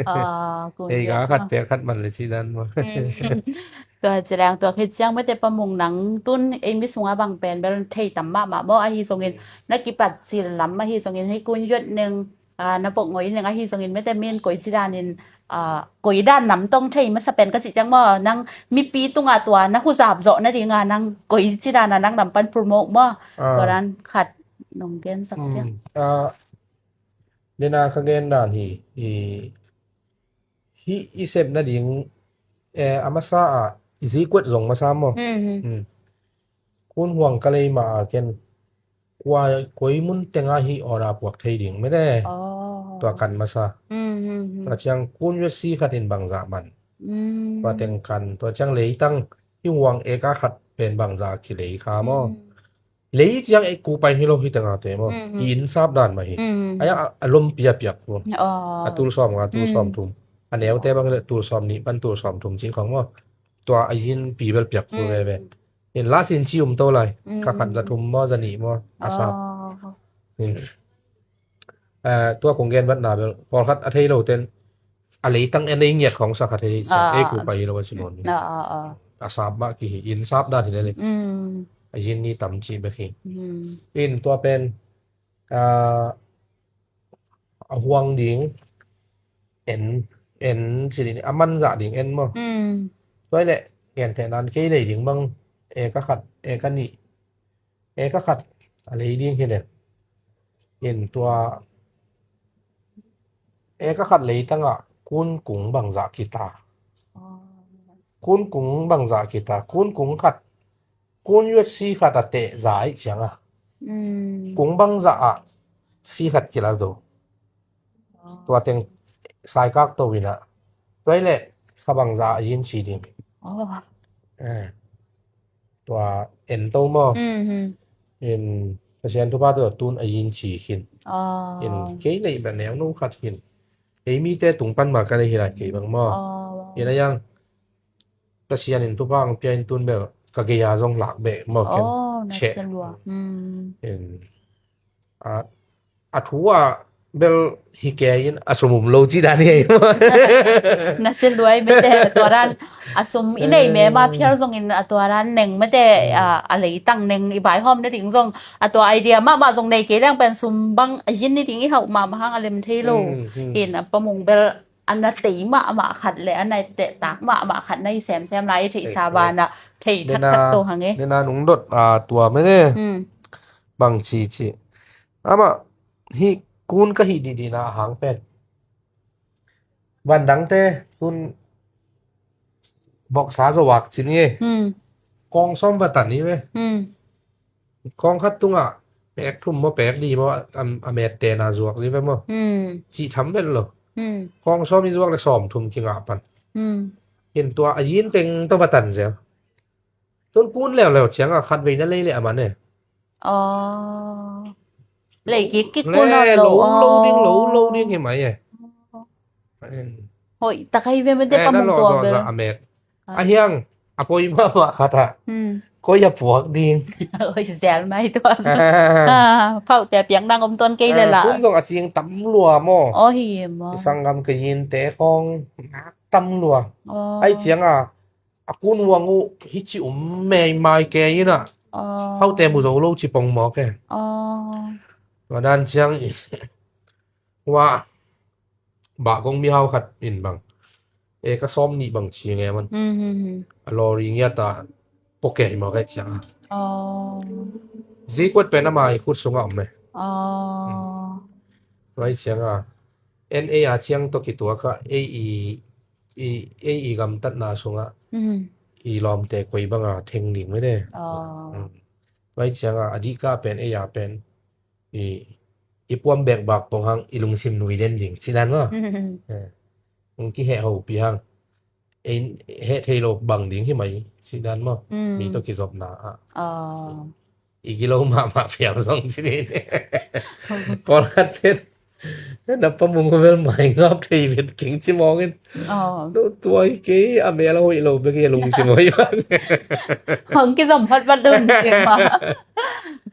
Ah, kun ei ga khat pek khat man le ci dan maw. Hmm. Tua ci leng tua khit ciang mete Pa Mung nang tun ei mi sungah bang pen bel thei tam mahmah maw, ahi zongin na kipat cil lam ahi zongin hih kun yuat neng, ah, na pok ngoi neng ahi zongin mete min koi ci danin, ah, koi dan nam tong thei masa pen ka cih ciang maw, nang mipi tungah tua na huzap zawh nading a nang koi ci dan a nang nam pan promote maw. Ah. Tua dan khat nong gen sak ciang. Hmm. Ah, nena ka gen dan hi, hi, hi i sep nading, eh, a masa a i zikuat zong masa maw. Hmm, hmm. Hmm. Kun huang ka lei ma a ken kua, koi mun tengah hi order puak thei ding mete. Oh. Tua kan masa. Hmm, hmm, hmm. Tua ciang kun yuat si khat in bangzah man. Hmm. Tua teng kan, tua ciang leitang hi huang eka khat pen bangzah kilei kha maw. Hmm. Lei ciang ei kupai hi lo hi tengah te maw. Hmm, hmm. I inn sap dan mah hi. Hmm. Ai a, a lompi a piak maw. Oh. A tul sawm nga, tul sawm thum. A neute bang le tul sawm nih pan tul sawm thum cing khong maw. Tua a inn pi bel piak kul veve. Hmm. In lasin ci um to lai. Mm. Kha khat za thum maw, za nih maw, a sap. Oh. Mm. Eh, tua kong gen vatna bel pawlkhat a thei lo ten a leitang en ei ngiat khong sa khat thei sa, ah, ei kupa hi lo a ci nawn. Ah, ah, ah. A sap mah kihi, in sap dan hi le le. Mm. A yin ni tam ci bek hi. Mm. In tua pen, ah, a huang ding en, en ci ding, a manzah ding en maw. Mm. Tua hi leh gentehna in kei lei ding bang eka khat, eka nih, eka khat a lei ding hi leh, in tua eka khat leitangah kun kung bangzah kita. Oh. Kun kung bangzah kita, kun kung khat, kun yuat si khat a teh za ih ciang a. Mm. Kung bangzah ah si khat kila zo. Oh. Tua teng saikak to in a. Tua hi leh kha bangzah a yin ci ding. Oh. Eh. Tua en to maw. Mm-hmm. In Pasian thupha tawh tun a yin ci khin. Oh. In kei lei bek neu no khat khin. Ei mite tung pan mah ka lei hi lai kei bang maw. Oh. In a yang Pasian in thupha hong pia in tun bel ka gei a zong lak beh maw ken. Oh, na sia lua. Hmm. In, a, a thu a bel hi kei in a sum um lo ci dan hi ei. Na sia luai mete, a tua dan a sum i nei me ma phial zongin a tua dan neng mete, a, a leitang neng i baihawm nading zong a tua idea mahmah zong nei kei leng pen sum bang a yin ni ding i hauh mahmah hang a lem thei lo. Hin a Pa Mung bel a na tei mahmah khat le a na tehtak mahmah khat na i semsem lai i theihsa banah thei thatthat to hang e. Nena nung dot a tua mene bang ci ci. Amah hi kun ka hi didi na a hang pen. Van dangte kun boksa zo wak cin i e. Kong sawm va tan i ve. Kong khat tungah pek thum maw pek li maw a, a met tena zuak zi ve maw. Cih tham vet lo. Kong sawm i zuak le sawm thum kingah pan. Hin tua a yin teng tawh va tan zel. Tun kun leuleu ciangah khat vei na lei le a man e. Aw. Lei kik kik kun nawn lo. Lo ding, lo, lo ding hi mai e. Hoih tak ahi ve mete Pa Mung tua bel. A met. A hiang a poi mahmah khat ah. Koi a puak ding. Hoih zel mai tua. Phauhte piak nang om tuan kei le la. Kun zong a cing tam lua maw. Aw hi maw. Sanggam ka yinte khong nak tam lua. Ai ciangah a kun uang uh hici um meimai ke inah. Haute mu zo lo ci pong maw ke. Tua dan ciang i wa bah kong mihau khat in bang e ka sawm nih bang ci nge man. A lori ngiat a poke hi maw ke ciang a. Zikuat pen ama i khut sungah om e. Tua i ciang a en ei a ciang tawh kituak a ei i i ei i gamtatna sungah i lawmte koi banga theng ding mene. Vai cianga a dihka pen ei a pen i i puam bek bak pong hang i lungsim nui den ding cidan maw. Hong kiheh hopi hang ei heh thei lo bang ding hi mai cidan maw. Mi tawh kizopna ah i gilo mahmah fiang zong ci ni. Pawlkhat pen na pa mung vel mai ngap thei vet king ci mawngin. No tuai kei a mel a hoih lo bek i a lungsim hoih. Hong kizom phot vat dun kei ma.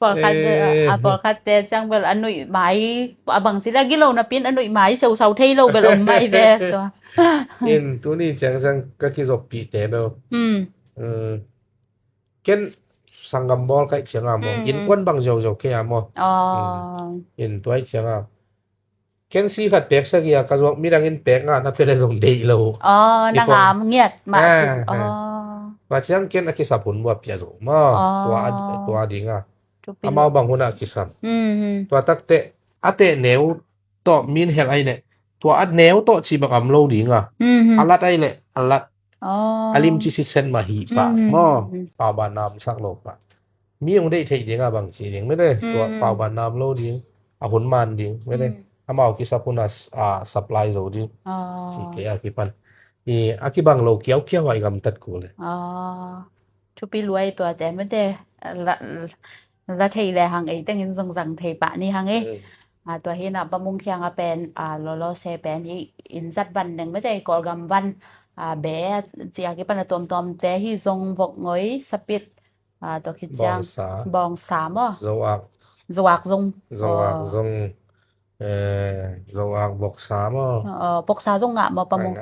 Pawlkhat a pawlkhat te ciang vel a nuih mai a bang ci le a gilo napin a nuih mai seusau thei lo vel om mai ve tua. In tuni ciang ciang ka kizoppih te bel. Ken sanggam bawl kaih cianga maw innkuan bang ziauziau kei a maw. In tuai cianga ken si khat pek sagia ka zuak midangin pek nga na pia le zong deih lo. Na ngam ngiat mah cin. Tua ciang ken a kisap hun bua pia zo maw. Tua dinga amau bang hun a kisam. Tua takte a teh neu tawh min hel ai leh tua a neu tawh ci bang am lo dinga a lat ai leh a lat. A lim ci sitset mah hi pah maw. Paubanna om sak lo pah. Mi hong deih theih dinga bang ci ding mete tua paubanna om lo ding. A hun man ding mete amau kisap hun a supply zo ding. Ci kei a kipan i a kibang lo kiaukiau a i gamtat ku le. Thupi luai tuate mete la thei le hang ei tengin zong zang thei pah ni hang e. Tua hi na pa mung khiang a pen lolo se pen hi in zat van neng mete i Kawlgam van be cia kipan a tuamtuamte hi zong vok ngoi sapit tua khit ciang bawngsa maw. Zoak zong. Zoak zong. Zoak boksa maw. Boksa zong ngah maw pa mung.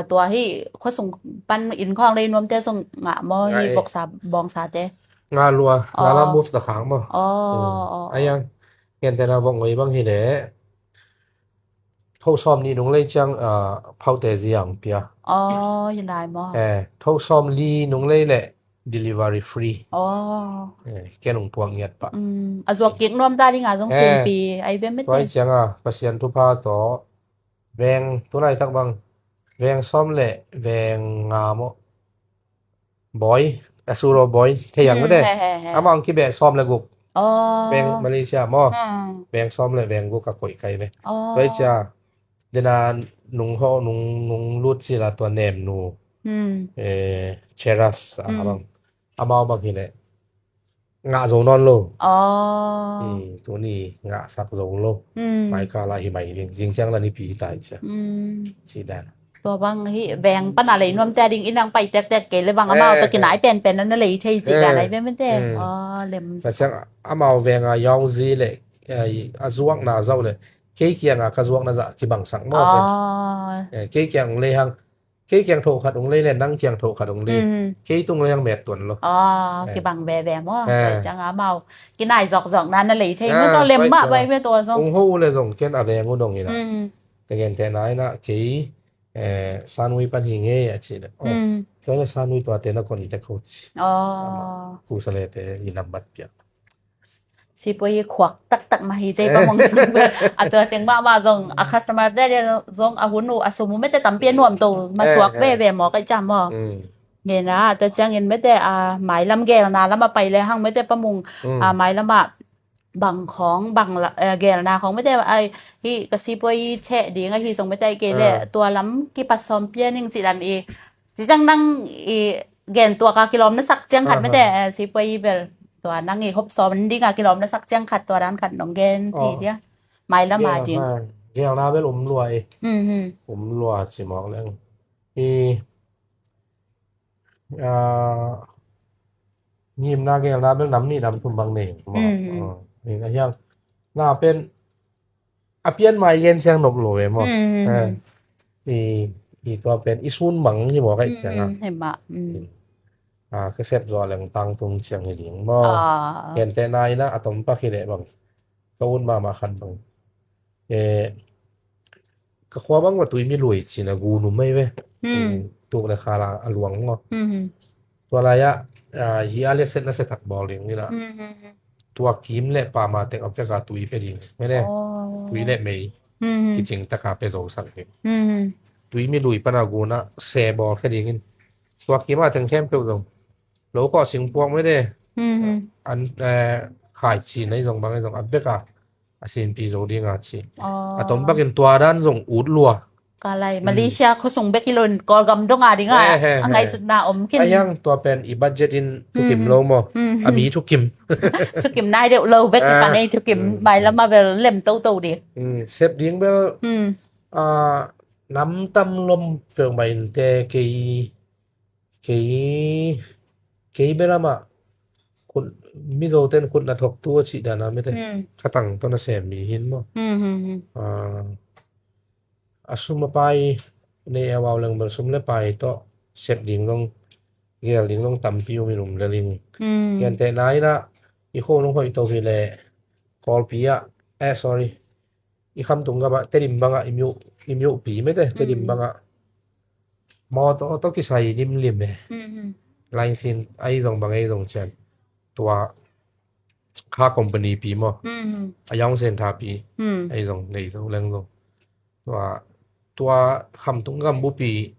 Tua hi khuasung pan inn khawng lei nuamte zong ngah maw hi boksa bawngsa te. Ngah lua ngah la move ta khang maw. Ayang ngente na vok ngoi bang hi le. Tho sawm nih nung lei ciang phaute ziang pia. Hi lai maw. Tho sawm li nung lei le delivery free. Ken hong puak ngiat pah. A zuak kik nuam ta ding a zong simpi ai bia mete. Tuai cianga Pasian thupha tawh veng tunai tak bang veng sawm le veng nga maw. Bawi a suro bawi thei ang mete. Amah ang kibeh sawm le guk. Veng Malaysia maw. Veng sawm le veng guk a koih kai ve. Tuai cia dena nung ho nung lut sila tua nemnu cheras a bang amau bang hi le ngah zo nawn lo. Tuni ngahsak zo lo. Maika la hi mai ding zingciang la nipi hi tai cia. Cidan tua bang hi veng pana lei nuamte a ding inang pai tektek kei le bang amau ta kinai penpen na lei thei cidan ai ve mete. Lem sa ciang amau venga yawngzi le eh, a zuakna zau le kei kianga ka zuakna zah kibangsak maw? Kei kiang ong lei hang, kei kiang thoh khat ong lei le nang kiang thoh khat ong lei, kei tung lei hang met tuan lo. Kibang veve maw? Koi ciang amau kinai zokzokna na lei thei maw? Tawh lem mah bai ve tua zong ong ho uh le zong ken a veng uh dong ina. Tegentehna ina kei, eh, Sanui pan hi ngei a ci le. Kei le Sanui tuate na contact ho ci. Kusalete i nambat piak. Sipoi khuak taktak mah hi cei pa mong. A tua teng mahmah zong a customer te zong a hun uh a sum uh mete tampi a nuam to masuak veve maw kai cam maw? Ngena a tua ciangin mete a mailam gelna lam a pai le hang mete pa mong a mailam a bang khawng bang gelna khawng mete a hi ka sipoi cheh ding a hi zong mete a hi kei le tua lam kipat sawm pian ing ci dan i Ci ciang nang i gen tuak a kilawm na sak ciang khat mete, eh, sipoi bel tua nang i hop sawm ding a kilawm na sak ciang khat tua dan khat nong gen thei dia. Mailam a ding. Gelna bel um lua i. Um lua ci mawk leng. I, ah, ngimna gelna bel nam nih nam thum bang nei. Mawk. Ah, i na hiang na pen a pian mai gen ciang nop lo ve maw? I, i tua pen i sun mang hi maw kai ciang a. Ka sep zaw leng tang tung ciang hi ding maw? Gentehna ina a tom pak hi leh bang ka ut mahmah khat bang, eh, ka khua bang va tui mi lui cina gu num mai ve. Tuk le khala a luang maw? Tua lai-ah, ah, hi a liakset na se tak bawl ding ina. Tua kim le pama tek a veka tui pe ding. Mene, tui le mei kicing taka pe zo sak ding. Tui mi lui pana guna se bawl khe dingin tua kim a teng khempeuh zong lo kawh sing puak mene. An, eh, khai ci na i zong bang i zong a veka a sinpi zo dinga ci. A tom bakin tua dan zong ut lua. Ka lai Malaysia khuasung bek hi lo in Kawlgam dong a dinga a ngaihsutna om khin. A hiang tua pen i budget in thukim lo maw? A mi thukim. Thukim nai deuh lo bek hi pan ei thukim mailam a bel lem toto ding. Sep ding bel, ah, nam tam lom peuhmah in te kei, kei, kei bel amah khut, Mizo ten khut na thok tu a cih dana mete. Khatang tawh na sem mi hin maw? Ah, a sum a pai nei a vau leng bel sum le pai tawh sep ding zong gel ding zong tampi um in um le ling. Gentehna ina i kho nung hoih to hi le Kawlpi ah, eh, sorry, i khamtung gam ah Tedim bangah i miuh, i miuh pi mete Tedim bangah mawtaw tawh kisai limlim e. Lainsin a i zong bang a i zong cian tua kha company pi maw? A yaung sen tha pi a i zong nei zo leng zong tua, tua khamtung gam bupi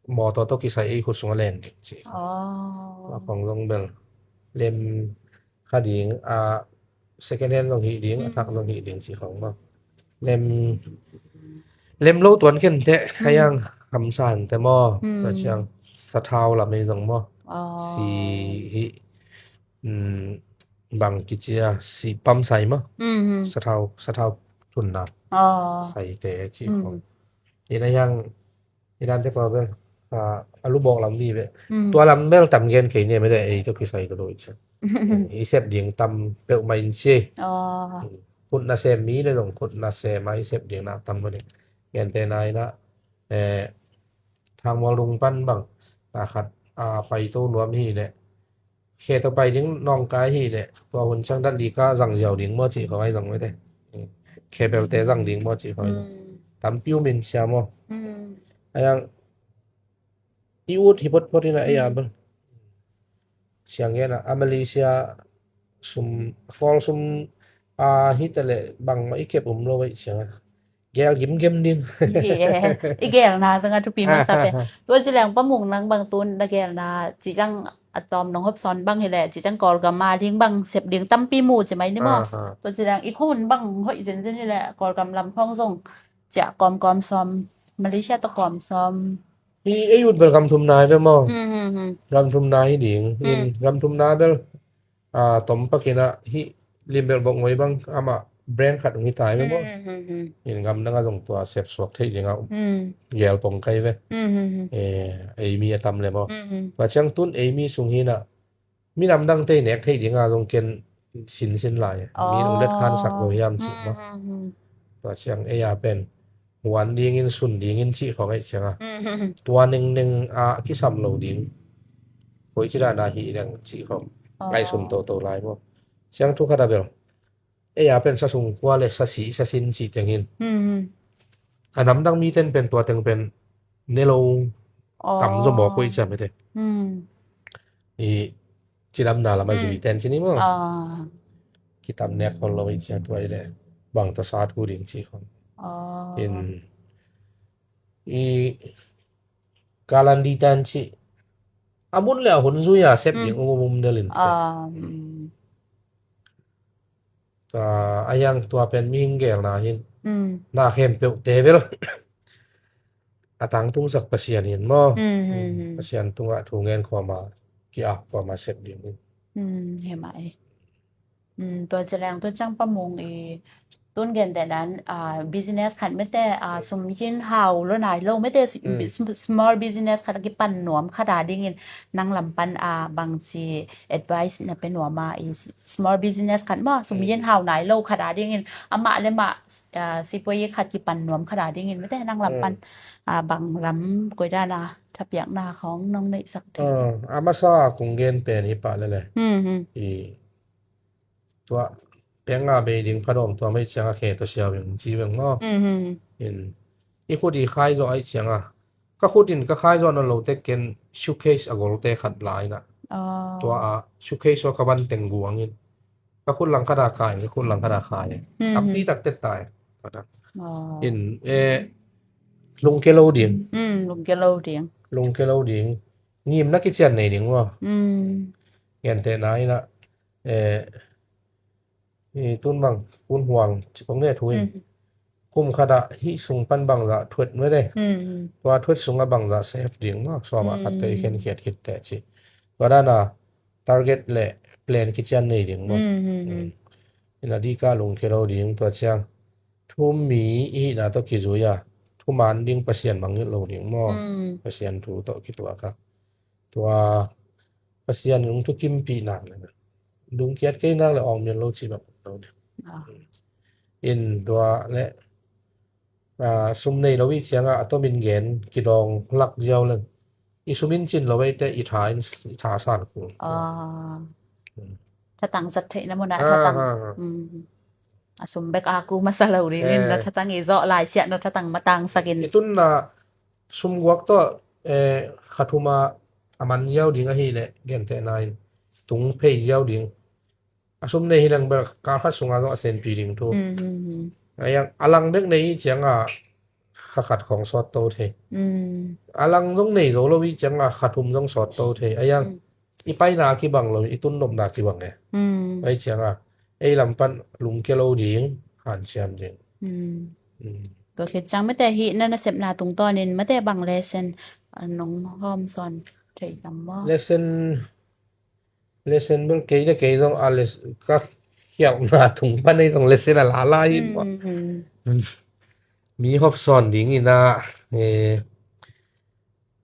mawtaw tawh kisai ei khut sungah len ding ci. Tua khong zong bel lem kha ding, a second hand zong hi ding, a thak zong hi ding ci khong maw? Lem, lem lo tuan khen te, a yang hamsan te maw? Tua ciang sathau lam ei zong maw? Si hi, bang kicia si pam sai maw? Sathau, sathau tunna sai te ci khong. Ina yang Iran te pa bel, ah, a lubawk lam vive. Tua lam bel tam gen kei ne mete ei tawh kisai ka doi cian. I sep ding tam peuhmah in ci. Khut nasem mi le zong khut nasem a i sep ding na tam mah ding. Gentehna ina, eh, Thangmual lung pan bang na khat, ah, paito nuam hi le khe tawh pai ding nawngkai hi le tua hun ciang dan di ka zang ziau ding maw ci khong ai zong mete. Khe belte zang ding maw ci khong ai zong tampi um in sia maw? A yang i ut hi potpot ina ei a bel siang gen a, a Malaysia sum, Kawl sum a hi ta le bangmah i kep um lo vai siang a. Gel gimgem ding. I gelna zanga thupi masa pe. Tua ci leng pa mung nang bang tun na gelna ci zang a tawm nong hop sawn bang hi le ci zang Kawlgam a ding bang sep ding tampi mu ci mai ni maw? Tua ci leng i khun bang hoih zenzen hi le Kawlgam lam khong zong cia kawmkawm sawm, Malaysia tawh kawm sawm. Hi ei ut bel gam thum nai ve maw? Gam thum nai hi ding. In gam thum na bel a tom pakin a hi lim bel bok ngoi bang amah brand khat ung hi tai ve maw? In gam dang a zong tua sep suak thei ding a gel pong kai ve. Ei mi a tam le maw? Tua ciang tun ei mi sung hi na mi nam dang tei nek thei ding a zong ken sinsin lai. Mi nung let hansak zo hiam cih maw. Tua ciang ei a pen huan dingin sun dingin cih khawng ei cianga tua nengneng a kisam lo ding. Koi ci dana hih leng cih khawng ngaihsun toto lai maw. Ciang thu khat a bel ei a pen sa sung kua le sa si sa sin cih tengin a namdang miten pen tua teng pen ne lo tam zo maw koi ciam ete. I cidamna lama zui ten cini maw. Kitam nek hol lo i cia tua i le bang ta sat hu ding ci khong. In i kalandi tan ci a mun le a hun zui a sep ding um um delin. A yang tua pen mihing gelna hin na khempeuh te bel a tangtungsak Pasian in maw. Pasian tungah thu ngen khuama ki-ak khuama sep ding in. Hemah e. Tua cileng tua ciang pamung i tun gen te nan business khat mete sum yin hau lo nai lo mete small business khat a kipan nuam khat a dingin nang lam pan a bangci advice na pe nuam a i small business khat maw sum yin hau nai lo khat a dingin amah le mah sipoi khat kipan nuam khat a dingin mete nang lam pan bang lam koi dana thapiakna khong nong neihsak te. A masa kung gen pen hi pah lele. I tua peng a bei ding phadawm tua mai cianga khe tua sia veng ci veng maw. In i khut i khai zawh ai cianga ka khut in ka khai zawh nawn lo te ken suitcase a gol te khat lai na. Tua a suitcase aw ka van teng guangin ka khut lang khat a khai ka khut lang khat a khai. Tampi tak tet tai. In e lungke lo ding. Lungke lo ding. Lungke lo ding. Ngimna kician nei ding maw. Gente na ina e i tun bang kun huang cipong ne thu in kum khat a hih sung pan bangzah thuet mete. Tua thuet sungah bangzah save ding maw sawm a khat te i khen khiat khit te ci. Tua dana target le plan kician nei ding maw. Ina dika lungke lo ding tua ciang thu mi i hihna tawh kizui a thuman ding Pasian mangngilh lo ding maw. Pasian thu tawh kituak a tua Pasian lungthu kimpih nak le lungkiat kei nak le awng mian lo cih bang lo ding. In tua le sum nei lo i cianga a tomin gen kidawng lak ziau leng i sum in cin lo ei te i tha in i tha san kul. Thatang zat theihna muna thatang a sum bek a ku masa lo dingin na thatang i zawh lai siah na thatang matang sakin i tunna sum guak tawh khathuma a man ziau ding ahi le gentehna in tung phei ziau ding. A sum nei hi lang bel kal khat sunga zong a senpi ding thu. A lang bek nei i cianga kha khat khong sawt to thei. A lang zong nei zo lo i cianga kha thum zong sawt to thei a yang i paina kibang lo i tunnopna kibang e. Ai cianga ei lam pan lungke lo ding hanciam ding. Tua khit ciang mate hih na nasepna tungtawnin mate bang lesen nong hawm sawn thei tam maw? Lesen lesen bel kei le kei zong a les ka khialhna tung pan ei zong lesen a lala hi maw? Mi hop sawn ding ina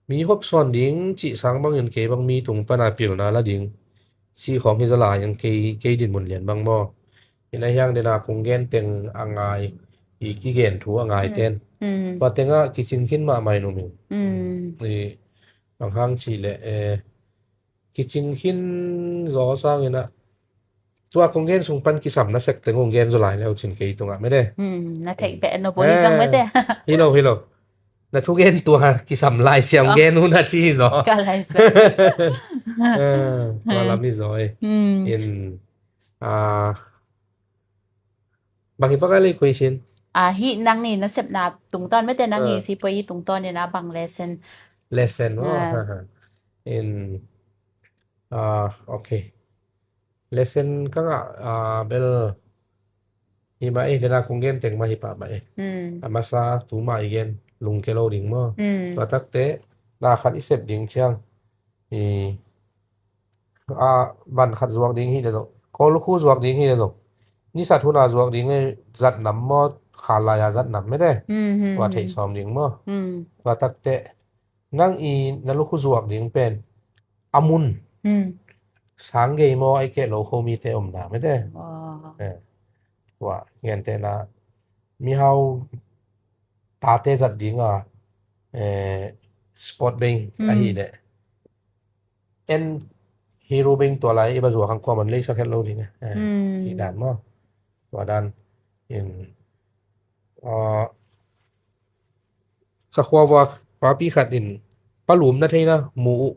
mi hop sawn ding cih sang bangin kei bang mi tung pana pilna la ding cih khawng hi zala in kei kei din mun lian bang maw? Ina hiang dena kung gen teng a ngai i kigen thu a ngai ten tua tenga kicing khin mahmah in um in i bang hang cih leh e kicing khin zaw sangin ah tua kong gen sung pan kisam na sek teng ong gen zaw lai leu cin kei tungah mede. Na theih peh no poi hi zong mede. Hi lo hi lo. Na thugen tua kisam lai ciang gen hun a ci hi zaw. Ka lai sa. Tua lam hi zaw e. In a bang hi bang a lei khui sin. A hi nang i nasepna tungtawn mete nang i sipoi i tungtawn in a bang lesen. Lesen maw? In a okay. Lesen ka ngah a bel hi mah e dena kong gen teng mah hi pah mah e. A masa tu mah i gen lungke lo ding maw? Tua takte na khat i sep ding ciang i a van khat zuak ding hi le zong ko lukhu zuak ding hi le zong nisa thuna zuak ding e zat nam maw kha lai a zat nam mede. Tua theih sawm ding maw? Tua takte nang i na lukhu zuak ding pen a mun sang gei maw, ai keh lo kho mite omna mete. Aw. Eh, tua, gentehna, mihau tate zat dinga, eh, sport beng Mm. ahih leh. En hero beng tua lai i va zuak hang kuaman leisak het lo ding, eh, Mm. cih dan maw. Tua dan in, ah, ka khua vua papi khat in palum na theina mu uh.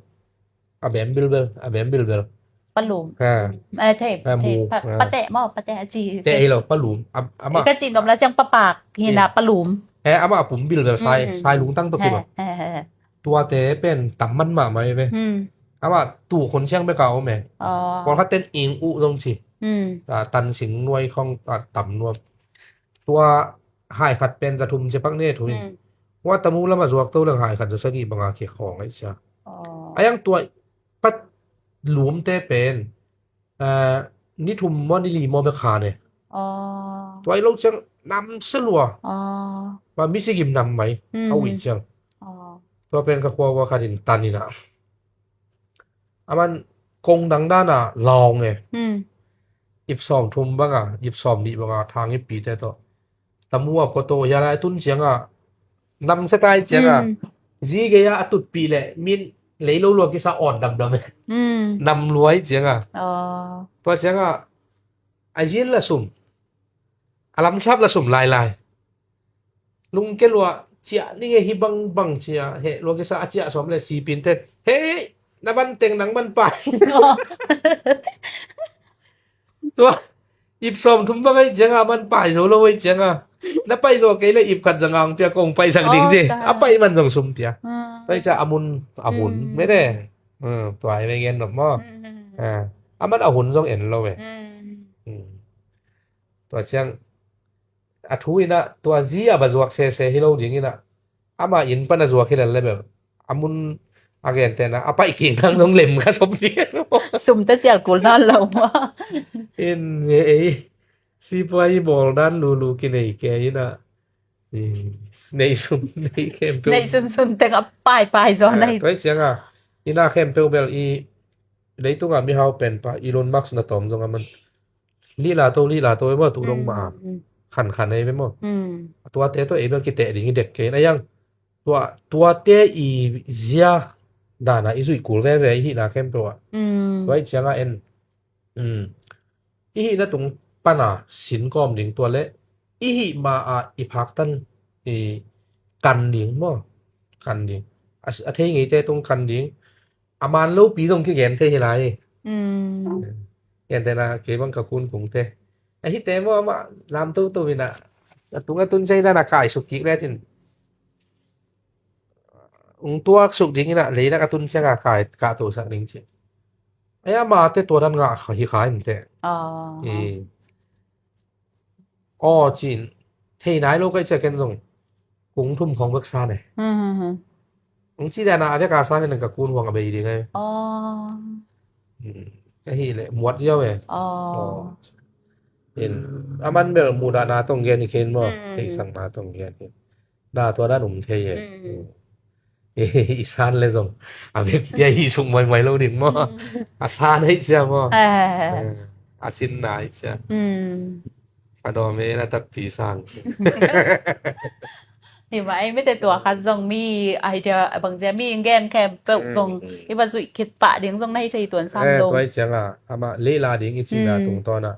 A bem bilbel, a bem bilbel. Palum. Ha. Eh, thei, Ha, thei, mu. pa, Ha. Pateh maw, pateh a ci. Teh ei lo, palum. Am-, ama. Ka ci nop la ciang papak, hina Eh. palum. Eh, ama a pum bilbel sai, Mm. sai lungtang to He, kiba. he, he, he. Tuate pen tam man mahmah ei ve. Mm. Ama tu khon siang bek a om e. Aw. Pawlkhat ten ing uh zong ci. Mm. A, tan sing nuai khong, a, tam nuam. Tua hai khat pen za thum cia pak ne thu in. Mm. Hua tamu lama zuak to leng hai khat za sagih banga kikhawng ai cia. Aw. A yang tua pat lumte pen, a, ni thum maw ni li maw bek kha ne. Aw. Tua i lo ciang nam se lua. Aw. Ma mi sigim nam mai. Mm. A ui ciang. Aw. Tua pen ka khua vua khat in tan ina. Aman kong dang dana laung e. Mm. Ip sawm thum banga, ip sawm nih banga, thang ip pite tawh. Tamu a photo, hia lai tun cianga. Nam se tai cianga. Mm. Zi gei a a tutpih le, min lei lo lua kisa awn damdam e. Mm. Nam luai cianga. Aw. Tua cianga, a zin la sum. A lamsap la sum lai lai. Lungke lua, ciah ni nge hi bang bang ciah, he, lua kisa a ciah sawm le sipin ten. He, na ban teng nang man pai. Tua, ip sawm thum bang ai cianga man pai zo lo ai cianga. Na pai zo kei le ip khat zanga ang pia kong pai sak ding Oh, ci. ta. A pai man zong sum pia. Ah. Tua i cia a mun, a hun, Mm. mete. Hmm, tua i ve ngen nop maw. Mm, mm, mm. Ah, a man a hun zong en lo e. Mm. Hmm. Tua ciang, a thu ina, tua zi a va zuak sese hi lo ding ina. Ama inn pan a zuak hi lel le bel. A mun a gentehna, a paih kik nang zong lem ka sop ding. Sum te cial kul nan lo ma. In, e, e. Sipuai i bawl dan lulu kinei ke ina. I, nei sum, nei khempeuh. Nei sunsun teng a paipai zaw Ah, nei. Tua i cianga. Ina khempeuh bel i, leitunga mihau pen pa, Elon Musk na tawm zong a man. Lila to, lila to, e maw, tu dong ma. Mm, mm. Khan khan ei ve maw. Mm. Tuate to ei bel kiteh ding i dek kei na yang. Tua, tuate i zia dana i zuih kul veve i hihna khempeuh ah. Mm. Tua i cianga en. Mm. I hihna tung pana sin kawm ding tua le. I hih ma a i phaktan i kan ding maw. Kan ding. A, a thei ngeite tung kan ding. A man lopi zong kigen thei hi lai. Mm. Gentehna kei bang ka kun kungte. A hite maw amah lam toto ina. A tung a tun sai dan a kai suk kik le cin. Ung tuak suk ding ina leinak a tun cianga kai kah to sak ding cin. Ai amate tua dan ngah hi khai mte. Ah. I. Aw cin. Thei nai lo kai cia ken zong. Kung thum khong bek sa ne. Hmm, hmm, hmm. Ung ci dana a bek a sa ne ka kun huang a bei ding ai. Aw. Hmm. Ka hi le muat ziau e. Aw. Aw. In. A man bel mu dana tong gen i ken maw. Hmm. Thei sang na tong gen i. Na tua dan um thei e. Mm. I san le zong. A bek pia hi suk muaimai lo ding maw. Mm. A san hei cia maw. Eh. Eh, a sin na hei cia. Mm. A dawm e na takpi sang. Hi mah ei mite tua khat zong mi idea bang cia mi gen khempeuh Mm, zong mm. i va zuih khit pah ding zong na hi thei tuan sam Eh, dong. Tua i cianga. Ama leila ding i cina Mm. tungtawn a.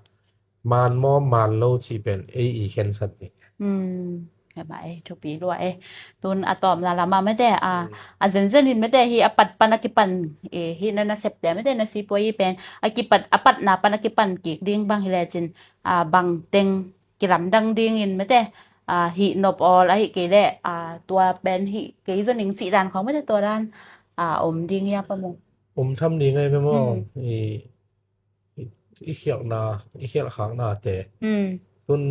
Man maw, man lo cih pen ei i khensat ding. Hmm, hemah ei, thupi lua ei. Tun a tawpna lamah mete, a, Hmm. a zenzen in mete hi a pat pan a kipan, e, hi na nasepte mete na sipuai hi pen a kipat, a patna pan a kipan kik ding bang hi lecin, a, bang teng kilamdang dingin mete, a, hih nop awl ahi kei leh, a, tua pen hih kei zo ning cih dan khawng mete tua dan, a, om ding hi a pa mung. Om tham ding ahi ve maw? Hmm. I i khialhna, i khialh khaknate. Mm. Tun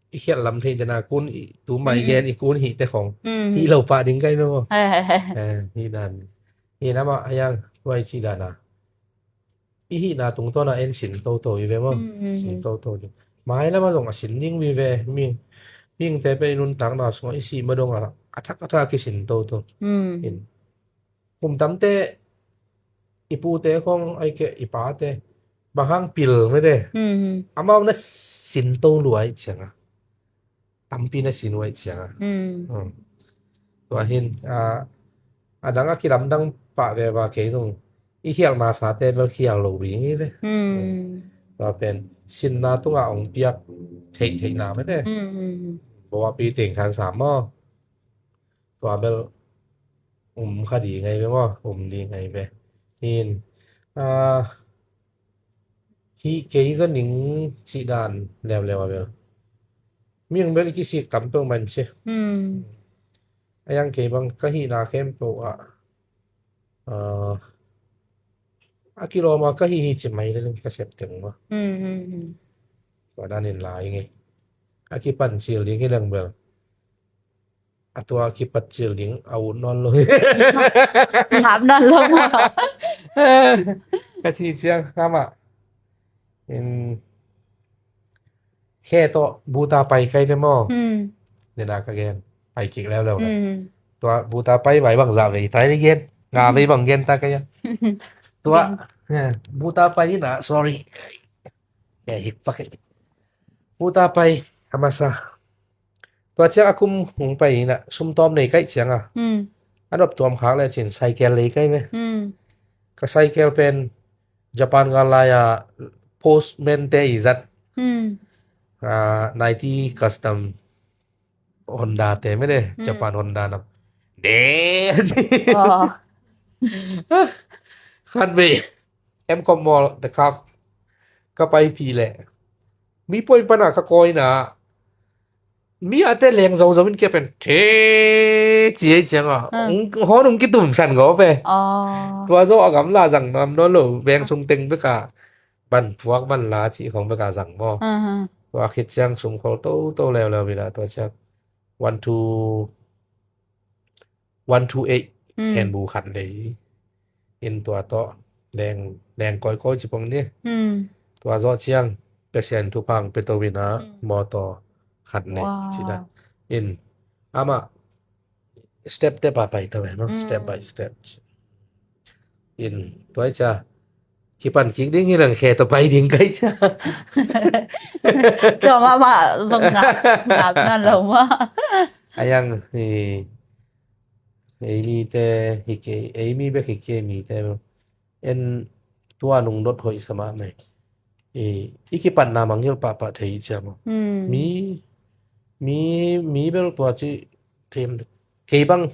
i khialh lam theih dena kun i tu mai Mm. gen i kun hihte khong. Mm. Hih lo pah ding kai maw. He, he, he. Eh, hih dan. Hih nama a yang tuai ci dana. I hihna tungtawna en sin toto i ve maw. Mm, mm, Sin mm. toto ding. Mai lama zong a sin ding vi ve. Ming, mingte pe i nuntakna sunga i sih madonga. A thak a thak a kisin toto. Mm. In. Kum tamte i pute khong ai keh i pate bang hang pil mete. Amau na sin to lua i cianga, tampi na sin uh ai cianga. Tua hin a dang a kilamdang pah veva kei zong i khial masate bel khial lo ding hi ve. Tua pen sinna tungah ong piak theihtheihna mete. Bawa pi teng khan sam maw? Tua bel um kha ding ai ve maw? Um ding ai ve. Hin a hi kei zaw ning cih dan leuleu a bel. Mihing bel i kisik tam peuh man ci. A yang kei bang ka hihna khempeuh ah a kilawm a ka hih hi ci mai le ka sep teng maw? Tua danin lai ngei a kipan cil ding hi leng bel a tua kipat cil ding a ut nawn lo. Ngap nawn lo maw? Ka ci ciang amah in khe tawh buta pai kai te maw? Nena ka gen pai kik leuleu le. Tua buta pai vai bang za vei tai ni gen nga vei bang gen ta kai. Tua buta pai ina, sorry. Hik pak. Buta pai a masa. Tua ciang a kum hong pai ina sumtawm nei kaih cianga a nop tuam khak le cin cycle lei kai ve. Ka cycle pen Japan gal lai-a postman te i zat, Nike Custom Honda te mene, Japan Honda nam de. Khat ve em kom mol the cup ka pai pi le mi poi pana ka koi na mi a te leng zo zo in kia pen te ci ei cianga hon ung kitum san go pe. Tua zo a gamla zang nam no lo veng sung teng beka ban puak ban la ci khong beka zang mo. Tua khit ciang sung khol to to leo leo mi la tua ciang one two one two eight khen bu khat lei in tua tawh leng leng koi koi ci pong ni. Tua zo ciang Pasian thu pang pe to wina motor khat nei ci da. In ama step te pa pai ta ve no, step by step. In tua i ca kipan kik ding hi lang khe to pai ding kai ca. Tua mama zong ngap ngap na lo ma. Ayang hi ei mi te hi ke ei mi bek hi ke mi te en tua nung dot hoih sama mai. I kipan na mangil papa thei cia ma. Mi mi mi bel tua ci them kei bang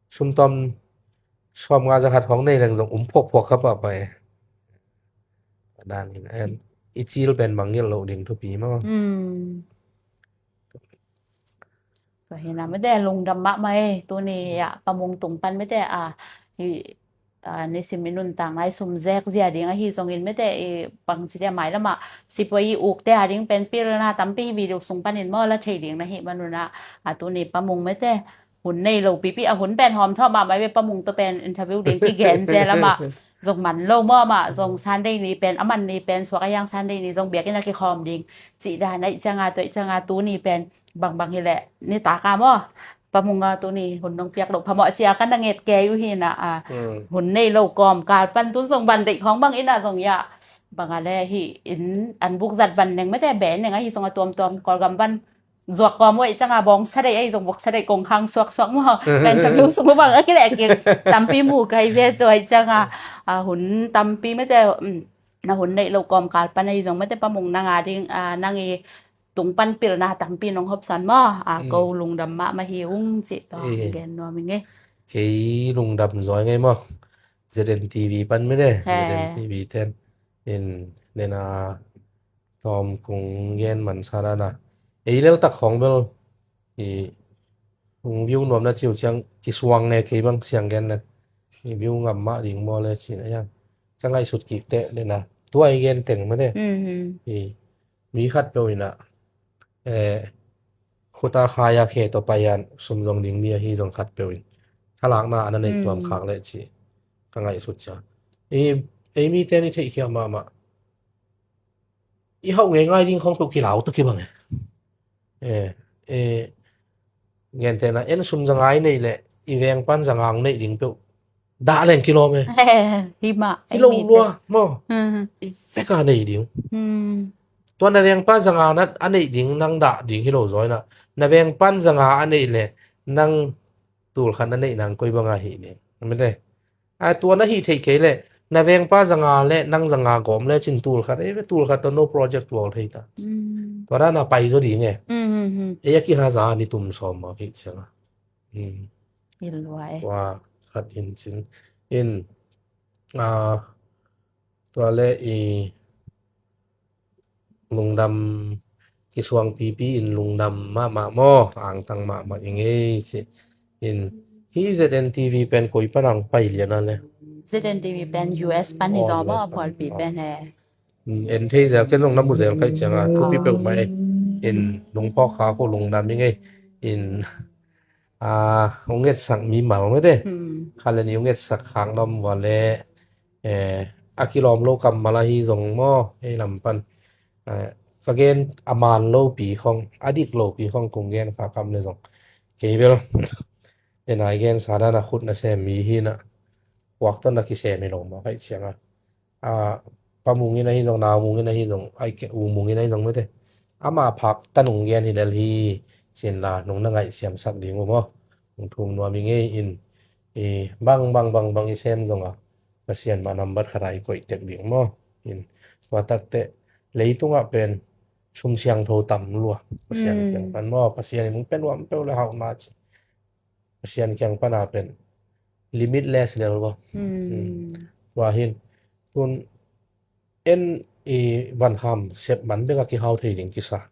sumtom som nga za khat hong nei leng zong um phok phok kha papa e. Dan in en i cil pen mangil lo ding thupi ma. Tua hi na mete lungdam mahmah e tuni a pamung tung pan mete a hi a nisim i nuntak nai sum zek zia ding ahi zongin mete i pangci dia mai lama sipua i ukte a ding pen pilna tampi hi video sung panin maw la thei ding na hi manuna a tuni pamung mete hun nei lo pipi a hun pen hawm thawh mahmah ve pamung to pen interview ding kigen zia lama zong man lo maw amah zong Sunday ni pen a man ni pen suak a yang Sunday ni zong biakinn a kikhawm ding cih dan a ih cianga tua ih cianga tuni pen bangbang hileh nitaka maw pamunga tuni hun nong piak loh phamawh cia kan a nget kei uh hina a hun nei lo kawm kal pan tun zong van deih khawng bang ina zong ya banga le hi in an buk zat van neng mete be neng ahi zong a tuamtuam Kawlgam van zuak kawm uh aih cianga bawng sa deih ahi zong buk sa deih kong khang suaksuak maw kan thabiu sung bang a kileh kik tampi mu kai ve tua aih cianga a hun tampi mete na hun neih lo kawmkal pan ahi zong mete pamung nanga ding a nang i tung pan pilna tampi nong hopsan maw a ko lungdam mahmah hi ung cih tawh gen nuam ing e. Kei lungdam zaw ing e maw. Z N T V pan mete Z N T V ten in nena tawm kung gen mansa dana ei leltak khong bel i hong view nuamna ciu ciang kisuang nge kei bang siang gen le i view ngam mah ding maw le cin a yang ka ngaihsut kik teh le na tua i gen teng mate i mi khat peuh ina khuta khaya khe to payan sum zong ding mi ahi zong khat peuh in thalakna ana nei tuam khak le ci ka ngaihsut cia i ei mi ten i theihkhial mahmah i hauh ngeingai ding khong peuh kilau tu kibang e. E, e, gentehna en sum za ngai neih le i veng pan za ngang neih ding peuh dah leng kilawm e. Hi mah, hi lo lua maw. I vek a nei ding. Tua na vengpa zanga na a neih ding nang dah ding hi lo zaw inah, na vengpan zanga a neih le nang tul khat na neih nang koi banga hih ding? Mete. A tua na hih theih kei le na vengpa zanga le nang zanga gawm le cin tul khat, ei ve tul khat tawh no project tual thei ta. Tua dana pai zaw ding e. Ei a kiha za ni tum sawm mawk hih cianga. Tua khat in cin in, a, tua le i lungdam, kisuang pipi in lungdam mahmah maw, angtang mahmah i ngei ci in. Hi Z N T V pen koi pan ang pai lian a le? Z N T V pen U S pan hi zaw maw, phualpi pen he. En thei zel, ken zong na mu zel kai cianga thupi peuh mai in lungphawk kha ko lungdam i ngei in. A, hong etsak mimal mete. Kha le ni hong etsak khak na om vua le, eh, a kilawm lo kammal ahi zong maw, ei lam pan, eh, ka gen a man lopi khong, a dik lopi khong kong gen kha kam le zong kei bel, den ai gen sa dan a khut na sem mi hi na, huak ton na kisem hi lo maw kai cianga. A, Pa Mung in ahi zong, Nau Mung in ahi zong, ai ke U Mung in ahi zong mete. Ama phak ta nung gen hi lel hi cin la nung na ngaihsiamsak ding uh maw. Nung thum nuam i ngei in, i bang bang bang bang i sem zong a Pasian mah nambat khat a i koih tek ding maw. In tua takte leitungah pen sum siangtho tam lua Pasian kiang pan maw. Pasian in hong pia nuam peuh le hauhna ci. Pasian kiang pana pen limitless lel vo. Tua hin tun en i vankham sep man bek a kihau thei ding kisa.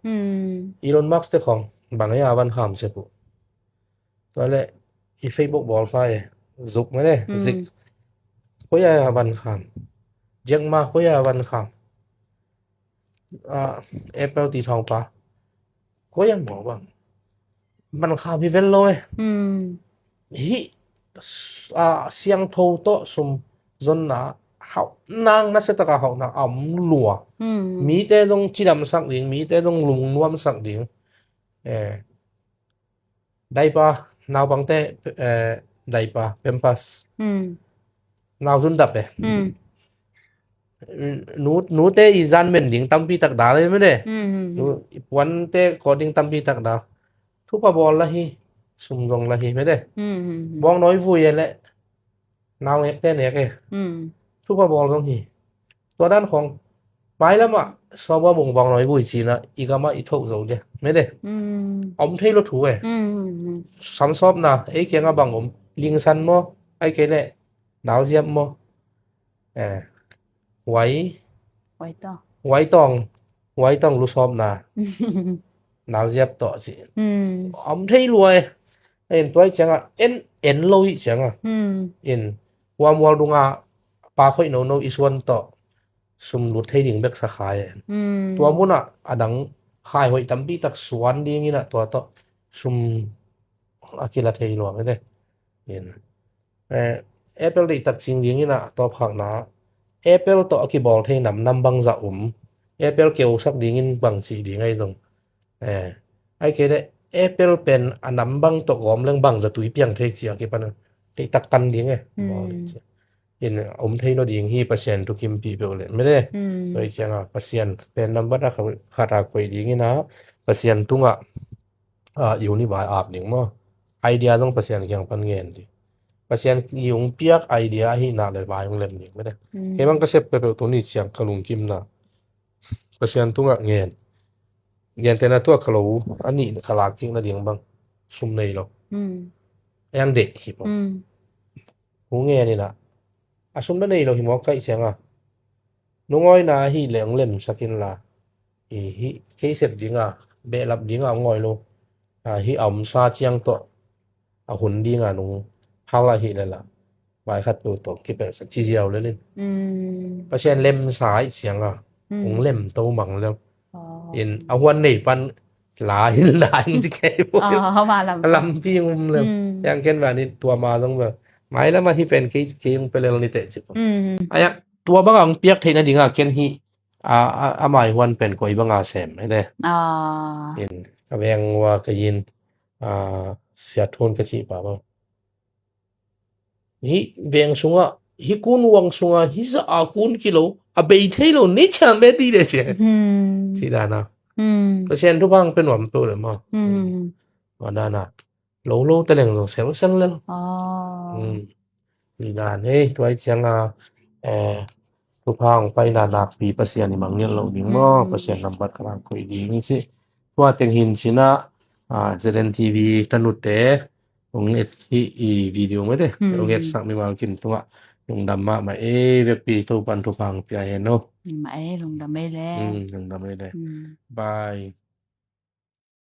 Elon Musk te khong bang ei a vankham sep uh? Tua le i Facebook bawl pa e, Zuck mene, Zik. Koi a vankham? Jack Ma koi a vankham? A, Apple ti thawng pa koi ang maw bang? Vankham hi vel lo e. Hi, a, siangtho tawh sum zonna hauh nang, na setaka hauh nang a om lua. Mite zong cidamsak ding, mite zong lungnuamsak ding. Eh, daipa, naupangte, eh, daipa, pempas. Nau zun dap e. Nu, nute i zan men ding tampi tak dal e mene. Nu, i puante kawt ding tampi tak dal. Thupha bawl la hi, sum zong la hi mene. Bawng nawi vui e le nau nekte nek e. Thupha bawl zong hi. Tua dan khong mailamah sawba bung bawng nawi vui cina i gamah i thoh zo dia mene. Om thei lo thu e. Sansawpna ei kianga bang om? Lingsan maw? Ai kei le nalziap maw? Eh, huai, huai tawng, huai tawng lusawpna nalziap tawh ci. Om thei lua e. En tuai cianga en, en lo i cianga in huamual dunga pa khoih nono i suan tawh sum lut thei ding bek sa khai e. Tua munah a dang khai hoih tampi tak suan ding inah tua tawh sum a kila thei lua mete. In, eh, Apple deihtak cing dingin a tawpkhakna, Apple tawh a kibawl thei namnam bangzah um? Apple keusak dingin bang cih ding ahi zong, eh, ai kei le Apple pen a nam bang tawh gawm leng bangzah tui piang thei ci a kipan deihtak kan ding e. In, um thei lo ding hi, Pasian thukimpi peuh le mene. Tua i cianga Pasian pen nambat a khat a koih dingin a Pasian tungah a, i hun i vai ap ding maw? Idea zong Pasian kiang pan ngen ding. Pasian i hong piak idea ahi nak le vai hong lem ding mete. Kei bang ka sep peuhpeuh tuni ciang ka lungkimna Pasian tungah ngen. Gentehna tua ka lo a nih ka lak kik nading bang sum nei lo. Ei ang deih hi maw? Hong ngen inah a sum na nei lo hi maw kaih cianga nungawina ahi le hong lemsak inla, i hih kei sep dinga behlap dinga hong ngawi lo. A, hih a omsa ciang tawh a hun dinga nung hal ahi lel a vai khat peuh tawh kipelhsak ci ziau lel in. Pasian lemsa ahi cianga hong lemto mang lel. In a huan nei pan la in la in ci kei maw. A lampi hong um lel. Yang ken vanin tua ma zong bel mailam a hih pen kei, kei hong pia lel ni teh ci maw. Aia tua banga hong piak theih nadinga ken hih a, a, a mai huan pen koi banga sem hi le. In ka veng ua ka in, a, Sia Thun ka cih pa bang. hih veng sungah, hih kun uang sungah hih zah a kun kilo a bei thei lo ni cian be ti de ci. Hmm. Ci dan a. Hmm. Pasian thupha hong pia nuam peuh le maw. Hmm. Tua dan a lo lo te leng zong selsel lel. Ah. Hmm. Ci dan hi. Tua hi ciang a, eh, thupha hong paina nakpi Pasian i mangngilh loh ding maw. Hmm. Pasian nambat ka lak koih ding ci. Tua teng hi in ci-in ah, ah, Z N T V tanute hong et hi i video mah te. Hmm. Hong etsak mimal kim tungah lungdam mahmah ei. Vekpi Topa'n thupha hong pia hen aw. Mah ei, lungdam ei le. Hmm, lungdam ei le. Hmm. Bye.